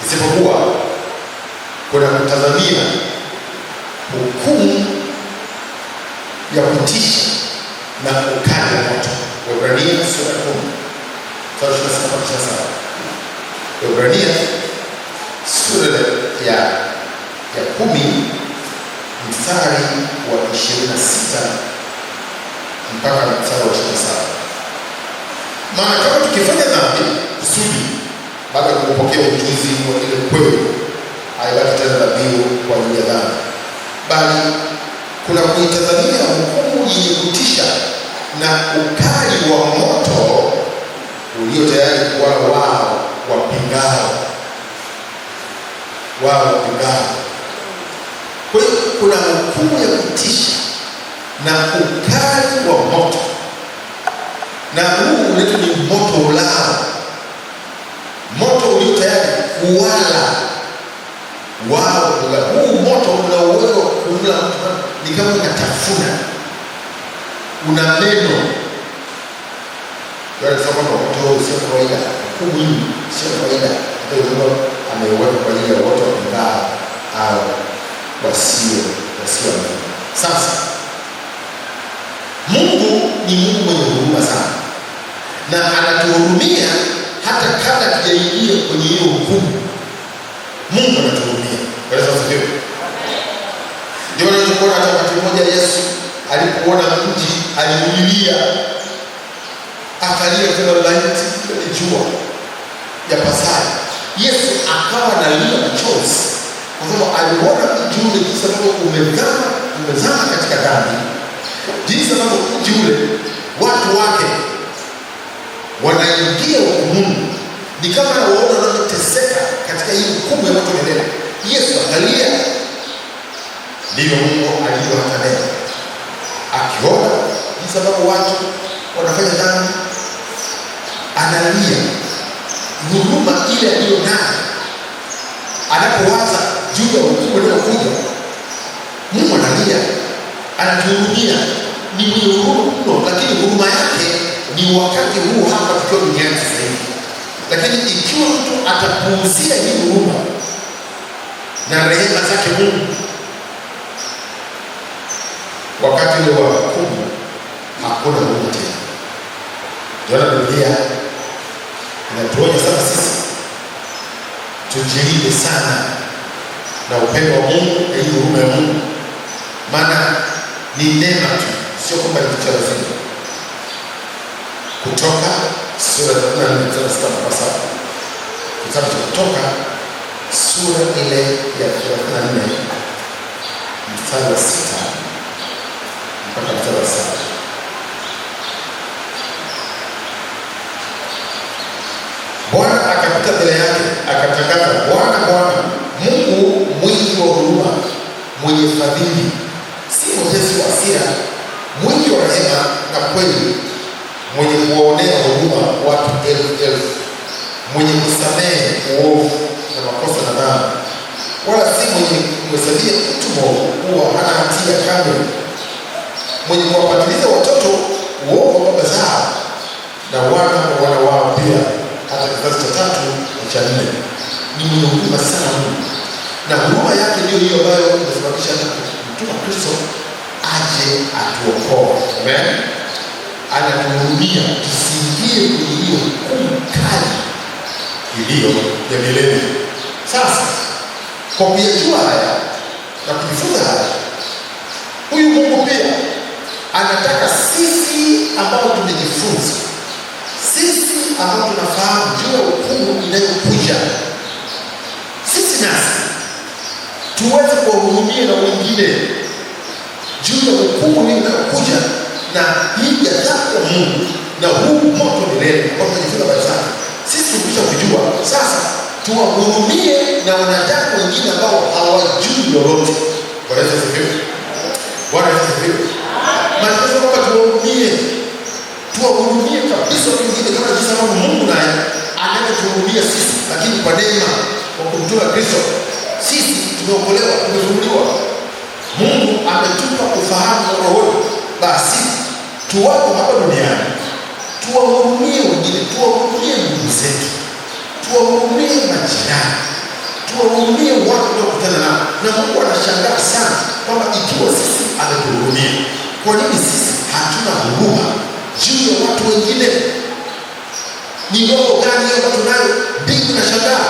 isipokuwa kuna kutazamia hukumu ya kutisha na ukali wa moto. Waebrania sura ya 10 mstari wa 26 mpaka 27. Waebrania sura ya 10 mstari wa 26 mpaka mstari wa 27. Maana kama tukifanya dhambi kusudi, baada ya kupokea ujuzi wa ile kweli, haibaki tena dhabihu kwa ajili ya dhambi, bali kuna kuitazamia hukumu yenye kutisha na ukali wa moto ulio tayari kuwala wao wapingao. Wao wapingao. Kwa hiyo kuna hukumu ya kutisha na ukali wa moto, na huu unaitwa ni moto ulao, moto ulio tayari kuwala wao. Huu moto una uwezo wa kumla mtu, ni kama unatafuna, una meno. Wanasema kwamba moto huu sio kawaida, hukumu hii sio kawaida. Hata hivyo ameuweka kwa ajili ya wote wapingao au wasioamini. Sasa Mungu ni Mungu mwenye huruma sana, na anatuhurumia hata kabla hatujaingia kwenye hiyo hukumu. Mungu anatuhurumia. Bwana Yesu asifiwe. Ndio maana tunaona hata wakati mmoja Yesu alipoona mji aliulilia, akalia tena, laiti jua yapasayo. Yesu akawa analia machozi kwa sababu aliona mji ule jinsi ambavyo umezama katika dhambi, jinsi ambavyo mji ule watu wake wanaingia hukumuni, ni kama anawaona wanavyoteseka katika hii hukumu ya moto milele. Yesu akalia. Ndivyo Mungu alivyo hata leo, akiona jinsi ambavyo watu wanafanya dhambi analia. Huruma ile aliyo nayo anapowaza juu ya hukumu inayokuja, Mungu analia, anatuhurumia. Ni mwenye huruma mno, lakini huruma yake ni wakati huu hapa tukiwa duniani sasa hivi. Lakini ikiwa mtu atapuuzia hii huruma na rehema zake Mungu, wakati ule wa hukumu hakuna huruma tena. Ndio maana Biblia inatuonya sana sisi tujilinde sana na upendo wa Mungu na hii huruma ya Mungu, maana ni neema tu, sio kwamba ni kitu cha lazima. Kutoka sura ya 34 mstari wa 6 mpaka 7. Kitabu cha Kutoka sura ile ya 34 mstari wa 6 mpaka mstari wa 7. Bwana akapita mbele yake akatangaza, Bwana, Bwana Mungu mwingi wa huruma, mwenye fadhili, si mwepesi wa hasira, mwingi wa rehema na kweli, mwenye kusamehe uovu na makosa na dhambi, wala si mwenye kumhesabia mtu mwovu kuwa hana hatia kamwe, mwenye kuwapatiliza watoto uovu wa baba zao na wana wa wana wao pia, hata kizazi cha tatu na cha nne. Ni mwenye huruma sana Mungu, na huruma yake ndiyo hiyo ambayo imesababisha hata kumtuma Kristo aje atuokoe. Amen. Anatuhurumia tusiingie kwenye hiyo hukumu kali iliyo ya milele. Sasa kwa kuyajua haya na kujifunza haya, huyu Mungu pia anataka sisi ambao tumejifunza, sisi ambao tunafahamu juu ya hukumu inayokuja, sisi nasi tuweze kuwahurumia na wengine juu ya hukumu inayokuja na hii ghadhabu ya Mungu na huu moto milele ambao tunajifunza habari zake. Sisi tumekwisha kujua, sasa tuwahurumie na wanadamu wengine ambao hawajui lolote. Bwana Yesu asifiwe. Bwana Yesu asifiwe. Maana kwamba tuwahurumie, tuwahurumie kabisa watu wengine kama jinsi ambavyo Mungu naye anavyotuhurumia sisi, lakini kwa neema, kwa kumtuma Kristo sisi tumeokolewa, tumefunuliwa. Mungu ametupa ufahamu wa rohoni. Basi tuwapo hapa duniani tuwahurumie wengine, tuwahurumie ndugu zetu, tuwahurumie majirani, tuwahurumie watu tunaokutana nao. Na Mungu anashangaa sana kwamba ikiwa sisi ametuhurumia, kwa nini sisi hatuna huruma juu ya watu wengine? Ni roho gani hiyo ambayo tunayo? Mbingu inashangaa.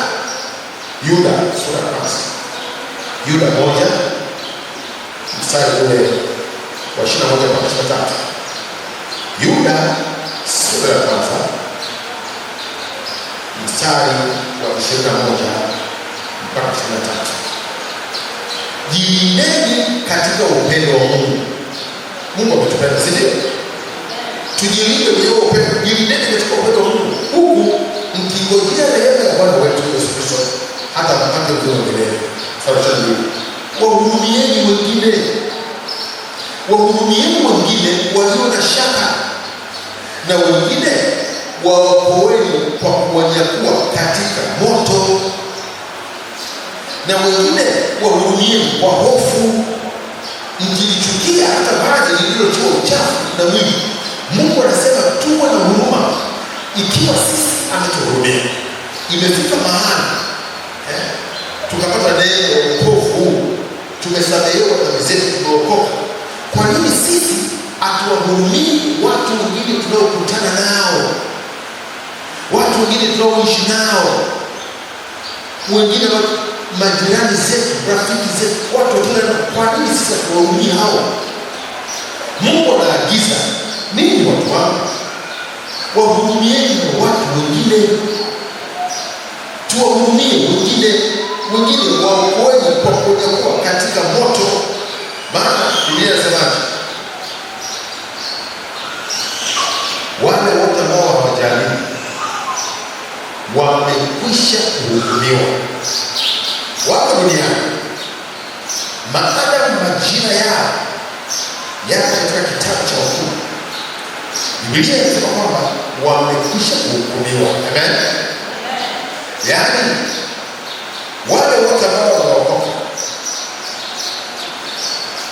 Yuda sura ya kwanza, Yuda 1 mstari ule wa 21 mpaka 23. Yuda sura ya kwanza mstari wa 21 mpaka 23. Jilindeni katika upendo wa Mungu. Mungu ametupenda, si ndio? Tujilinde kwenye upendo, jilindeni katika upendo wa Mungu, huku mkingojea rehema ya Bwana wetu Yesu Kristo hata mpate uzima wa milele. Mstari wa 22. Wahurumieni wengine, wahurumieni wengine walio na shaka, na wengine waokoeni kwa kuwanyakua katika moto, na wengine wahurumieni kwa hofu, mkilichukia hata vazi lililotiwa uchafu na mwili. Mungu anasema tuwe na huruma. Ikiwa sisi ametuhurumia, imefika mahali tukapata neema ya wokovu huu, tumesamehewa dhambi zetu, tumeokoka. Kwa nini sisi hatuwahurumii watu wengine tunaokutana nao, watu wengine tunaoishi nao, wengine majirani zetu, rafiki zetu, watu wengine? Kwa nini sisi hatuwahurumii hao? Mungu anaagiza ninyi watu wangu, wahurumieni na watu wengine, tuwahurumie wengine, wengine waokoeni kwa kunyakua katika moto. Maana Biblia inasemaje? Wale wote ambao hawajaamini wamekwisha kuhukumiwa, wako duniani, maadamu majina yao yako katika kitabu cha hukumu. Biblia inasema kwamba wamekwisha kuhukumiwa. Amen. Yaani wale wote ambao wameokoka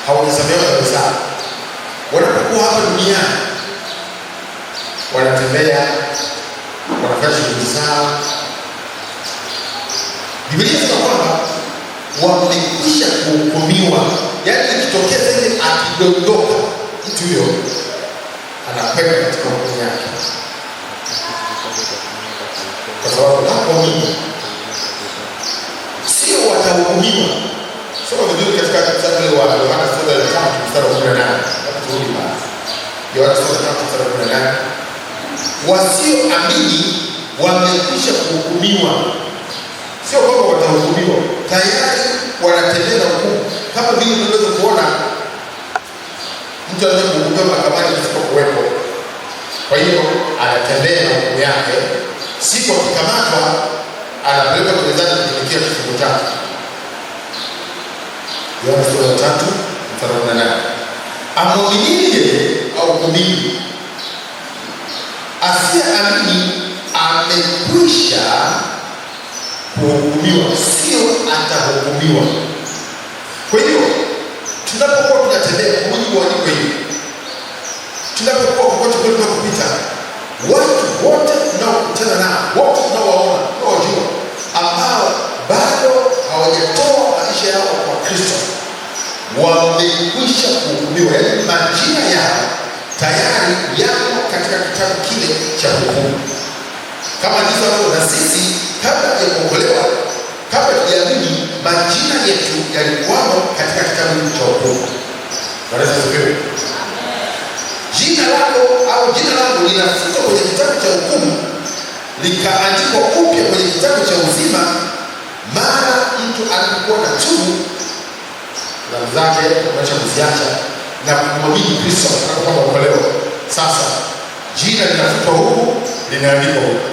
hawajasamehewa dhambi zao, wanapokuwa hapa duniani wanatembea, wanafanya shughuli zao, Biblia inasema kwamba wamekwisha kuhukumiwa. Yaani ikitokea sasa akidondoka mtu huyo anakwenda katika hukumu yake, kwa sababu hakuamini. Sio watahukumiwa. Soma vizuri katika kitabu wa Yohana sura ya 3 mstari wa 18. Hapo turudi basi. Yohana sura ya 3 mstari wa 18. Wasioamini wamekwisha kuhukumiwa. Sio kwamba watahukumiwa, tayari wanatembea na hukumu. Kama vile tunaweza kuona mtu anaweza kuhukumiwa mahakamani pasipo kuwepo. Kwa hiyo anatembea na hukumu yake, siku akikamatwa anapelekwa gerezani kutumikia kifungo chake. Yohana sura ya 3 mstari wa 18. Amwaminiye yeye ahukumiwi, asiyeamini amekwisha Kuhukumiwa, sio atahukumiwa. Kwa hiyo tunapokuwa tunatembea kwa mujibu wa andiko hili, tunapokuwa kokote kule tunakopita, watu wote tunaokutana nao, wote tunaowaona, tunaowajua, ambao bado hawajatoa maisha yao kwa Kristo, wamekwisha kuhukumiwa, yaani majina yao tayari yako katika kitabu kile cha hukumu, kama jinsi ambavyo na sisi kabla ya kuokolewa, kabla tujaamini, majina yetu yalikuwamo katika kitabu cha hukumu. Bwana Yesu asifiwe. Jina lako au jina langu linafutwa kwenye kitabu cha hukumu likaandikwa upya kwenye kitabu cha uzima mara mtu alipokuwa na tubu dhambi zake, kuacha kuziacha na kumwamini Kristo anapokuwa ameokolewa. Sasa jina linafutwa huku linaandikwa huku.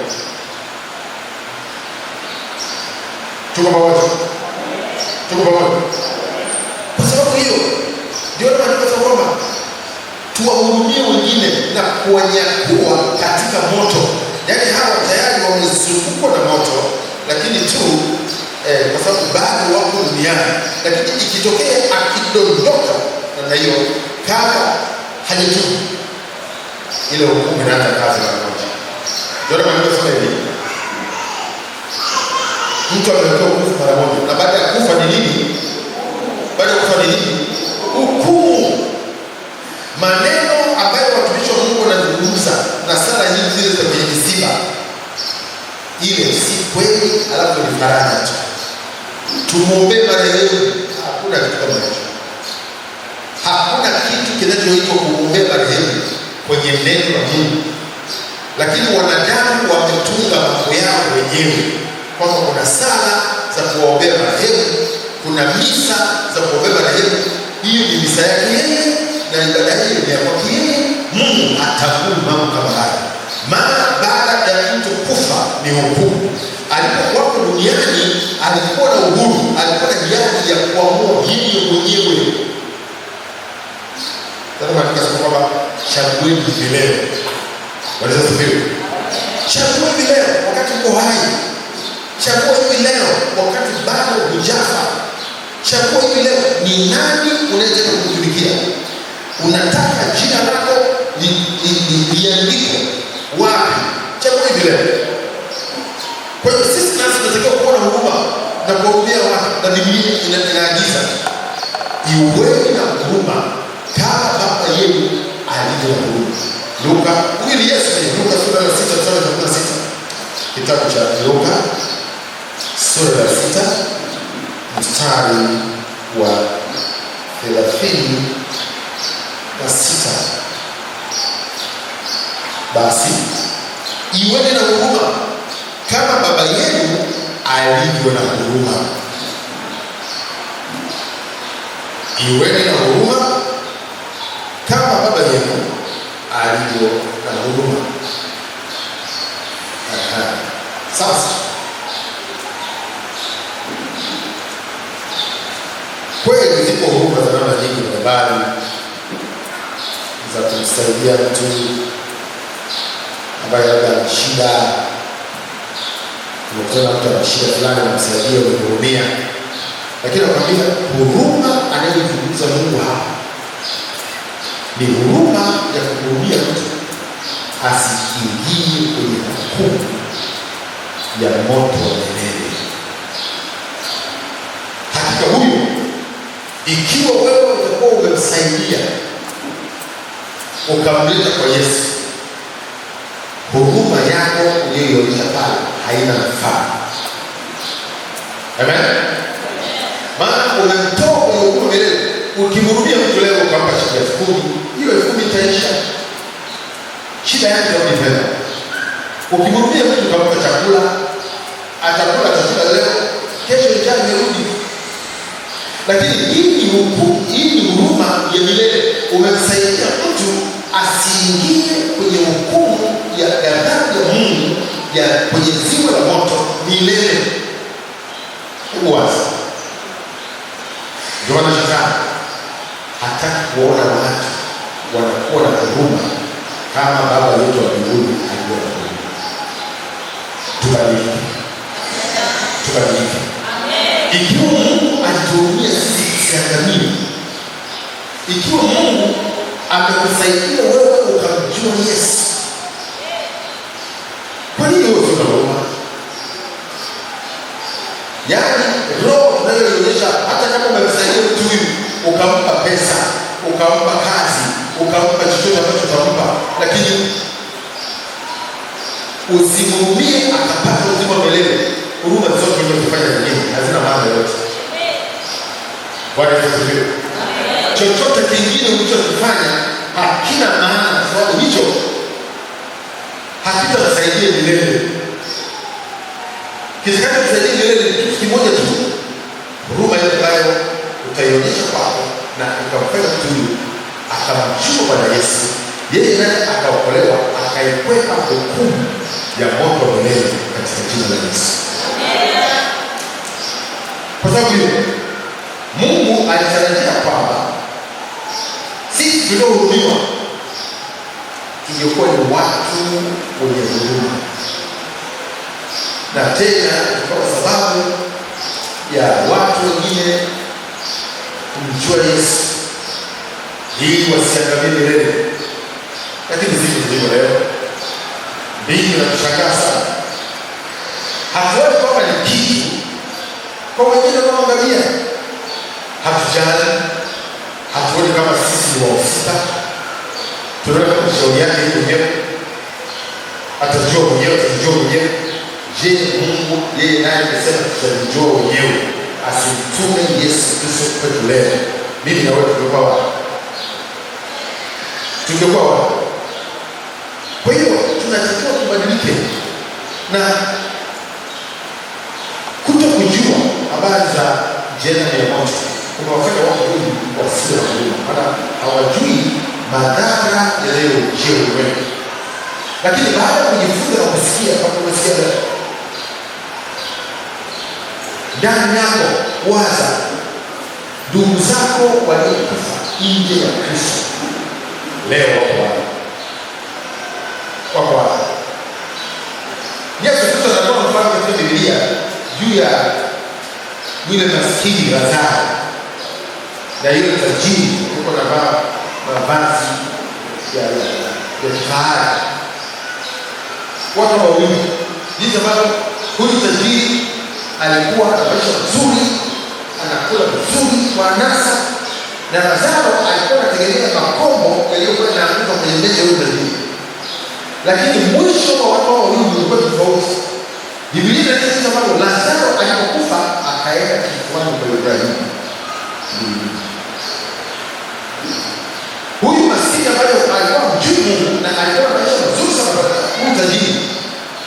Tuko pamoja? Tuko pamoja? Kwa sababu hiyo ndio maana maandiko kwamba tuwahurumie wengine na kuwanyakua katika moto. Yaani hawa tayari wamezungukwa na moto, lakini tu kwa sababu bado wako duniani, lakini ikitokea akidondoka namna hiyo, kama hajatubu, ile hukumu inaanza kazi mara moja. Ndio maana maandiko yanasema hivi, mtu amewekewa kufa mara moja, na baada ya kufa ni nini? Baada ya kufa ni nini? Hukumu. Maneno ambayo watumishi wa Mungu wanazungumza na sala nyingi zile za kwenye misiba, ile si kweli, alafu ni faraja tu. Tumwombee marehemu. Hakuna kitu kama hicho. Hakuna kitu kinachoitwa kumwombea marehemu kwenye neno la Mungu, lakini wanadamu wametunga mambo yao wenyewe kwamba kuna sala za kuwaombea marehemu, kuna misa za kuombea marehemu. Hiyo ni misa yake yeye na ibada hiyo ni ya kwake yeye. Mungu hatambui mambo kama haya. Maana baada ya mtu kufa ni hukumu. Alipokuwa duniani alikuwa na uhuru, alikuwa na hiari ya kuamua yeye mwenyewe. Sasa maandiko kwamba chagueni hivi leo. Bwana asifiwe. Chagua hivi leo wakati uko hai. Chagua hivi leo wakati bado hujafa. Chagua hivi leo ni nani unayetaka kumtumikia. Unataka jina lako liandikwe wapi? Chagua hivi leo. Kwa hiyo sisi nasi tunatakiwa kuwa na huruma na kuwahurumia watu, na Biblia inaagiza iweni na huruma kama Baba yenu alivyo na huruma. Luka, huyu ni Yesu, Luka sura ya 6 mstari wa 36. Kitabu cha Luka sura ya 6 mstari wa 36. Basi iweni na huruma kama Baba yenu alivyo na huruma. Iweni na huruma kama Baba yenu alivyo na huruma. Sasa kweli ziko huruma za namna nyingi mbalimbali za kumsaidia mtu ambaye labda ana shida. Umekutana mtu ana shida fulani, unamsaidia, unamhurumia. Lakini nakwambia huruma anayozungumza Mungu hapa ni huruma ya kuhurumia mtu asiingie kwenye hukumu ya moto wa milele. Hakika huyo, ikiwa wewe utakuwa umemsaidia ukamleta kwa Yesu, huruma yako uliyoionyesha pale haina mfano. Amen. Maana umemtoa kwenye hukumu milele. Ukimhurumia mtu leo ukampa shilingi 10,000, hiyo 10,000 itaisha, shida yake itarudi tena. Ukimhurumia mtu ukampa chakula, atakula chakula leo, kesho njaa imerudi. Lakini hii ni hukumu, hii ni huruma ya milele. Umemsaidia mtu asiingie kwenye hukumu ya ghadhabu ya Mungu ya kwenye ziwa la moto milele. Hebu waza. Ndio maana shetani hataki kuona watu wanakuwa na huruma kama Baba yetu wa mbinguni alivyo na huruma. Tubadilike, Tubadilike. Ikiwa Mungu alituhurumia sisi tusiangamie, ikiwa Mungu amekusaidia wewe ukamjua Yesu, kwa nini wewe una huruma? Yaani roho tunayoionyesha, hata kama umemsaidia mtu huyu ukampa pesa, ukampa kazi, ukampa chochote ambacho utampa, lakini usimhurumie akapata uzima milele, huruma zote ulizofanya zingine hazina maana yoyote. Bwana Yesu asifiwe. Chochote kingine ulichokifanya hakina maana, kwa sababu hicho hakitakusaidia milele. Kitakachokusaidia milele ni kitu kimoja tu, huruma ile ambayo utaionyesha kwako na ukamfanya mtu huyu akamchukua Bwana Yesu, yeye naye akaokolewa, akaikwepa hukumu ya moto milele katika jina la Yesu. Kwa sababu hiyo Mungu alitarajia kwamba sisi tuliohurumiwa tungekuwa ni watu wenye huruma, na tena kwa sababu ya watu wengine kumjua Yesu ili wasiangamie milele. Lakini sisi tulivyo leo, mbingu inatushangaa sana. Hatuoni kwamba ni kitu kwa wengine wanaoangamia, hatujali, hatuoni kama sisi ni wahusika. Tunaona kama shauri yake yeye mwenyewe, atajua mwenyewe, atajua mwenyewe. Je, Mungu yeye naye amesema tutajijua wenyewe, asimtume Yesu Kristo kwetu leo, mimi na wewe tungekuwa wapi? Tungekuwa wapi? Kwa hiyo tunatakiwa tubadilike na kuto kujua habari za jehanamu ya moto kumewafanya watu wengi wasiwe na huruma, maana hawajui madhara yanayojia ulimwengu. Lakini baada ya kujifunza na kusikia, kama umesikia leo, ndani yako waza ndugu zako waliokufa nje ya Kristo leo wako wapi? Wako wapi? Yesu Kristo anatoa mfano katika Biblia juu ya yule maskini Lazaro na yule tajiri alikuwa anavaa mavazi ya kifahari. Watu wawili, jinsi ambavyo huyu tajiri alikuwa na maisha mazuri, anakula vizuri kwa anasa, na Lazaro alikuwa anategemea makombo yaliyokuwa yanaanguka kwenye meza ya huyu tajiri. Lakini mwisho wa watu hao wawili ulikuwa tofauti. Biblia inaeleza kwamba Lazaro alipokufa akaenda kifuani kwa Ibrahimu. Huyu maskini ambaye alikuwa mjui Mungu na alikuwa na maisha mazuri sana, huyu tajiri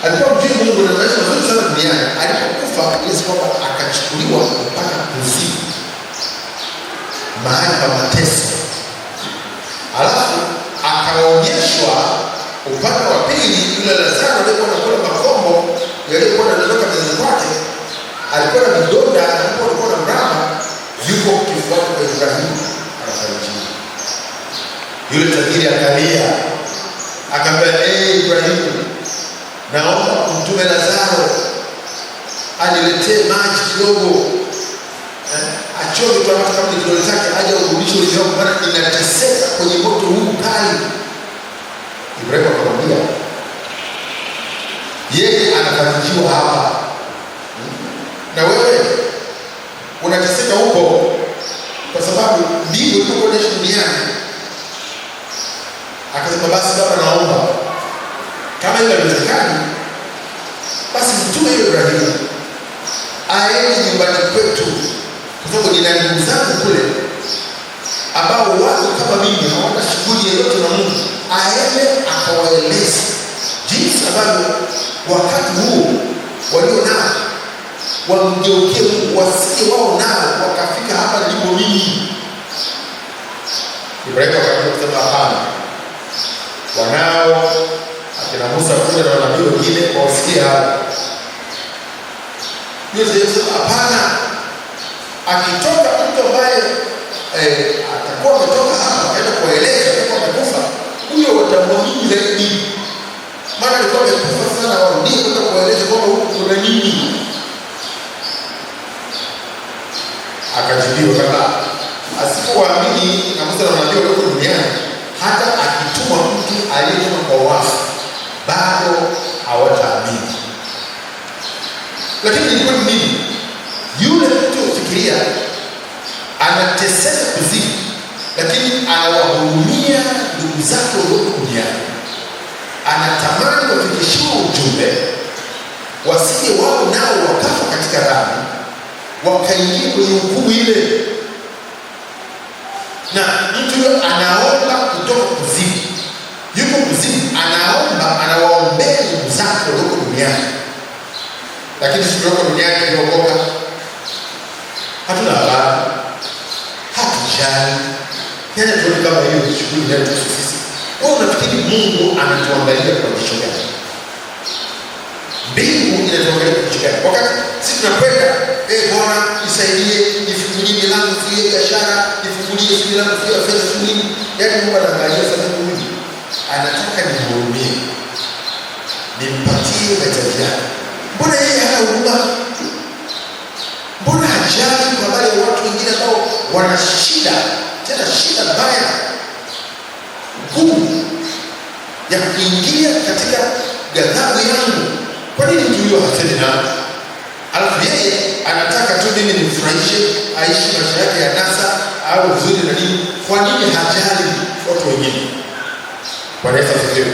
alikuwa mjui Mungu na maisha mazuri sana duniani, alipokufa Yesu kwamba akachukuliwa mpaka kuzimu, mahali pa mateso, alafu akaonyeshwa upande wa pili yule Lazaro aliyekuwa anakula makombo yaliyokuwa yanadondoka mezani kwake, alikuwa na vidonda, alikuwa na mrama, yuko kifuani kwa Ibrahimu anafarijiwa. Yule tajiri akalia, akamwambia, Ibrahimu, naomba umtume Lazaro aniletee maji kidogo, achoke tu hata kama ni kidole chake, aje urudishe ulimi wangu, maana ninateseka kwenye moto huu mkali. Ibrahimu akamwambia, yeye anafarijiwa hapa na wewe unateseka huko, kwa sababu ndivyo ulivyokuwa unaishi duniani. Akasema, basi baba, naomba kama hilo haliwezekani, basi mtume yule Ibrahimu aende nyumbani kwetu, kwa sababu nina ndugu zangu kule ambao wako kama mimi, hawana shughuli yoyote na Mungu. Aende akawaeleze jinsi ambavyo wakati huu walio nao wamgeukie Mungu, wasije wao nao wakafika hapa nilipo mimi. Ibrahimu akaanza kusema, hapana, wanao akina Musa kuja na manabii wengine wausikie hapa. Yesu alisema hapana, akitoka mtu ambaye atakuwa ametoka hapa akaenda kueleza kwa amekufa, huyo watamwamini zaidi, maana alikuwa amekufa sana, warudie kwenda kueleza kwamba huku kuna nini. Akajibiwa kwamba asipowaamini na Musa na manabii walioko duniani, hata akituma mtu aliyetoka kwa wafu bado hawataamini. Lakini ilikuwa ni nini? Yule mtu fikiria, anateseka kuzimu, lakini anawahurumia ndugu zake walioko duniani, anatamani wafikishiwe ujumbe, wasije wao nao wakafa katika dhambi, wakaingia kwenye hukumu ile. Na mtu huyo anaomba kutoka kuzimu, yuko kuzimu, anaomba, anawaombea ndugu zake walioko duniani. Lakini sisi tulioko duniani tuliokoka hatuna habari, hatujali, yaani tuone kama hiyo shughuli inayotuhusu sisi. Wewe unafikiri Mungu anatuangalia kwa jicho gani? Mbingu inatuangalia kwa jicho gani? Wakati sisi tunakwenda, Bwana nisaidie, nifungulie milango sio ya biashara, nifungulie sio milango sio ya fedha, sio nini. Yaani Mungu anaangalia sasa, huyu anataka nimhurumie, nimpatie mahitaji yake. Mbona yeye hana huruma? Mbona hajali kwa habari ya watu wengine ambao wana shida, tena shida mbaya ngumu ya kuingia katika ghadhabu yangu? Kwa nini mtu huyo hasemi nao? Alafu yeye anataka tu mimi nimfurahishe, aishi maisha yake ya nasa au vizuri na nini. Kwa nini hajali watu wengine? Bwana Yesu asifiwe.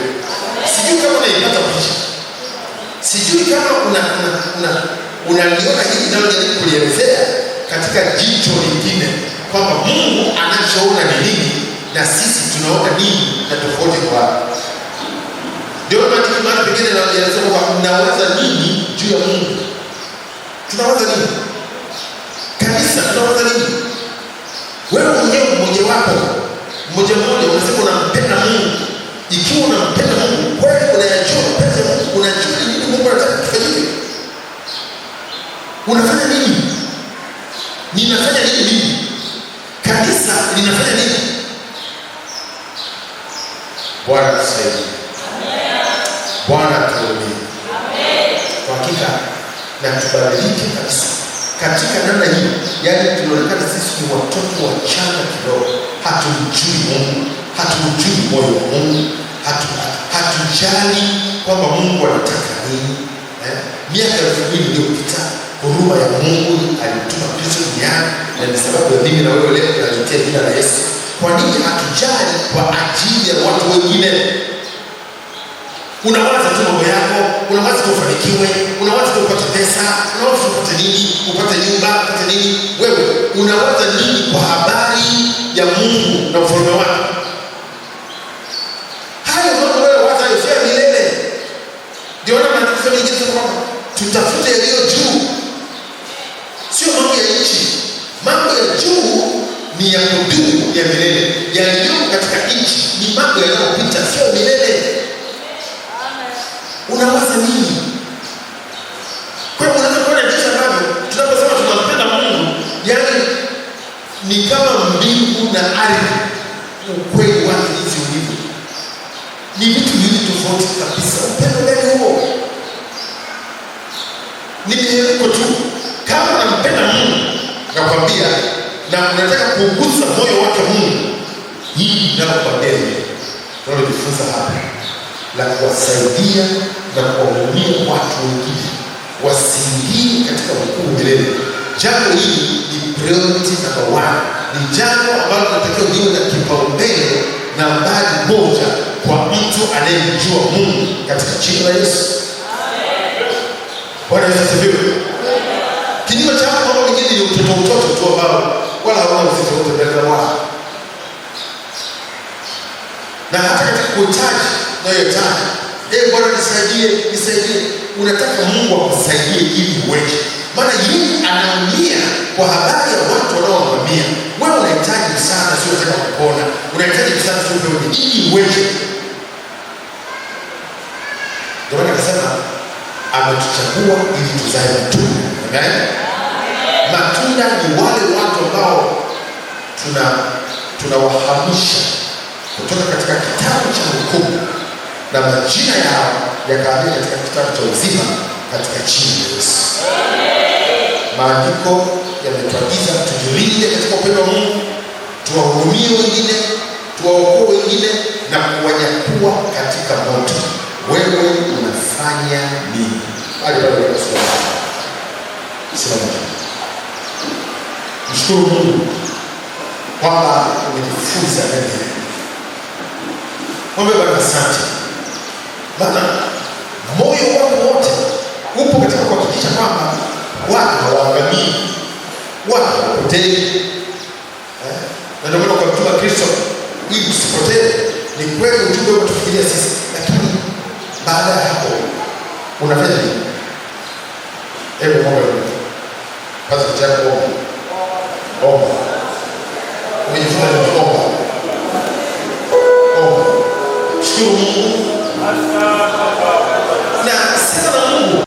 Sijui kama unaipata picha, sijui kama unaliona hili linalojaribu kulielezea katika jicho lingine, kwamba Mungu anachoona ni nini na sisi tunaona nini na tofauti kwa wapi. Ndio maana pengine naeleza kwamba mnawaza nini juu ya Mungu. Tunawaza nini? Kanisa tunawaza nini? Wewe mwenyewe mmoja wapo, mmoja mmoja unasema unampenda Mungu. Ikiwa unampenda Mungu kweli, unayajua mapenzi ya Mungu, unajua ni nini Mungu anataka kifanyike. Unafanya nini? Ninafanya nini mimi? Kanisa linafanya nini? Bwana tusaidie. Bwana tuhurumie. Kwa hakika na tubadilike kabisa katika namna hii. Yaani tunaonekana sisi ni watoto wachanga kidogo, hatumjui Mungu, hatumjui moyo wa Mungu, hatujali kwamba Mungu anataka nini. Miaka 2000 iliyopita huruma ya Mungu alimtuma Kristo duniani, na ni sababu ya mimi na wewe leo tunaletea jina la Yesu. Kwa nini hatujali kwa ajili ya watu wengine? Unawaza tu mambo yako, unawaza tu ufanikiwe, unawaza tu upate pesa, unawaza tu upate nini, upate nyumba, upate nini. Wewe unawaza nini kwa habari ya Mungu na ufalme wake? Hayo mambo wewe waza hayo sio milele. Ndio maana maandiko mengine kwamba tutafute yaliyo juu, sio mambo ya nchi. Mambo ya juu ni ya kudumu, ya milele. Yaliyo katika nchi ni mambo yanayopita, sio milele. Unawaza nini? Kwa hiyo unaweza kuona jinsi ambavyo tunaposema tunampenda Mungu, yaani ni kama mbingu na ardhi, ukweli wake jinsi ulivyo ni vitu viwili tofauti kabisa. Upendo gani huo? Ni mihemko tu. Kama unampenda Mungu, nakwambia, na unataka kuugusa moyo wake Mungu, hii ninayokuambia hivi tunalojifunza hapa la kuwasaidia na kuwahurumia watu wengine wasiingie katika hukumu milele. Jambo hili ni priority number 1, ni jambo ambalo tunatakiwa liwe na kipaumbele nambari 1 kwa mtu anayemjua Mungu katika jina la Yesu. Bwana Yesu asifiwe. Kinyume cha hapo, mambo mengine ni utoto utoto tu ambao wala hauna uzito wote mbele za Bwana. Na hata katika kuhitaji unayohitaji, Bwana nisaidie, nisaidie, unataka Mungu akusaidie ili uweje? Maana yeye anaumia kwa habari ya watu wanaoangamia. Wewe unahitaji msaada, sio unataka kupona. Unahitaji msaada, sio upewe ili uweje? Ndio maana akasema ametuchagua ili tuzae matunda. Amen. Matunda ni wale watu ambao tunawahamisha kutoka katika kitabu cha hukumu na majina yao yakaandikwa katika kitabu cha uzima katika jina la Yesu. Maandiko Yametuagiza tujilinde katika upendo wa Mungu, tuwahurumie wengine, tuwaokoe wengine na kuwanyakua katika moto. Wewe unafanya nini? Pale pale uliposimama. Simama. Mshukuru Mungu kwamba umejifunza neno hili. Mwambie Bwana asante, maana moyo wako wote upo katika kuhakikisha kwamba watu hawaangamii, watu hawapotei. Eh? Na ndio maana ukamtuma Kristo ili usipotee. Ni kweli ujumbe umetufikiria sisi, lakini baada ya hapo unafanya nini? Hebu mwombe Mungu. Paza sauti yako, omba. Omba. Umejifunza nini? Omba. Omba. Shukuru Mungu.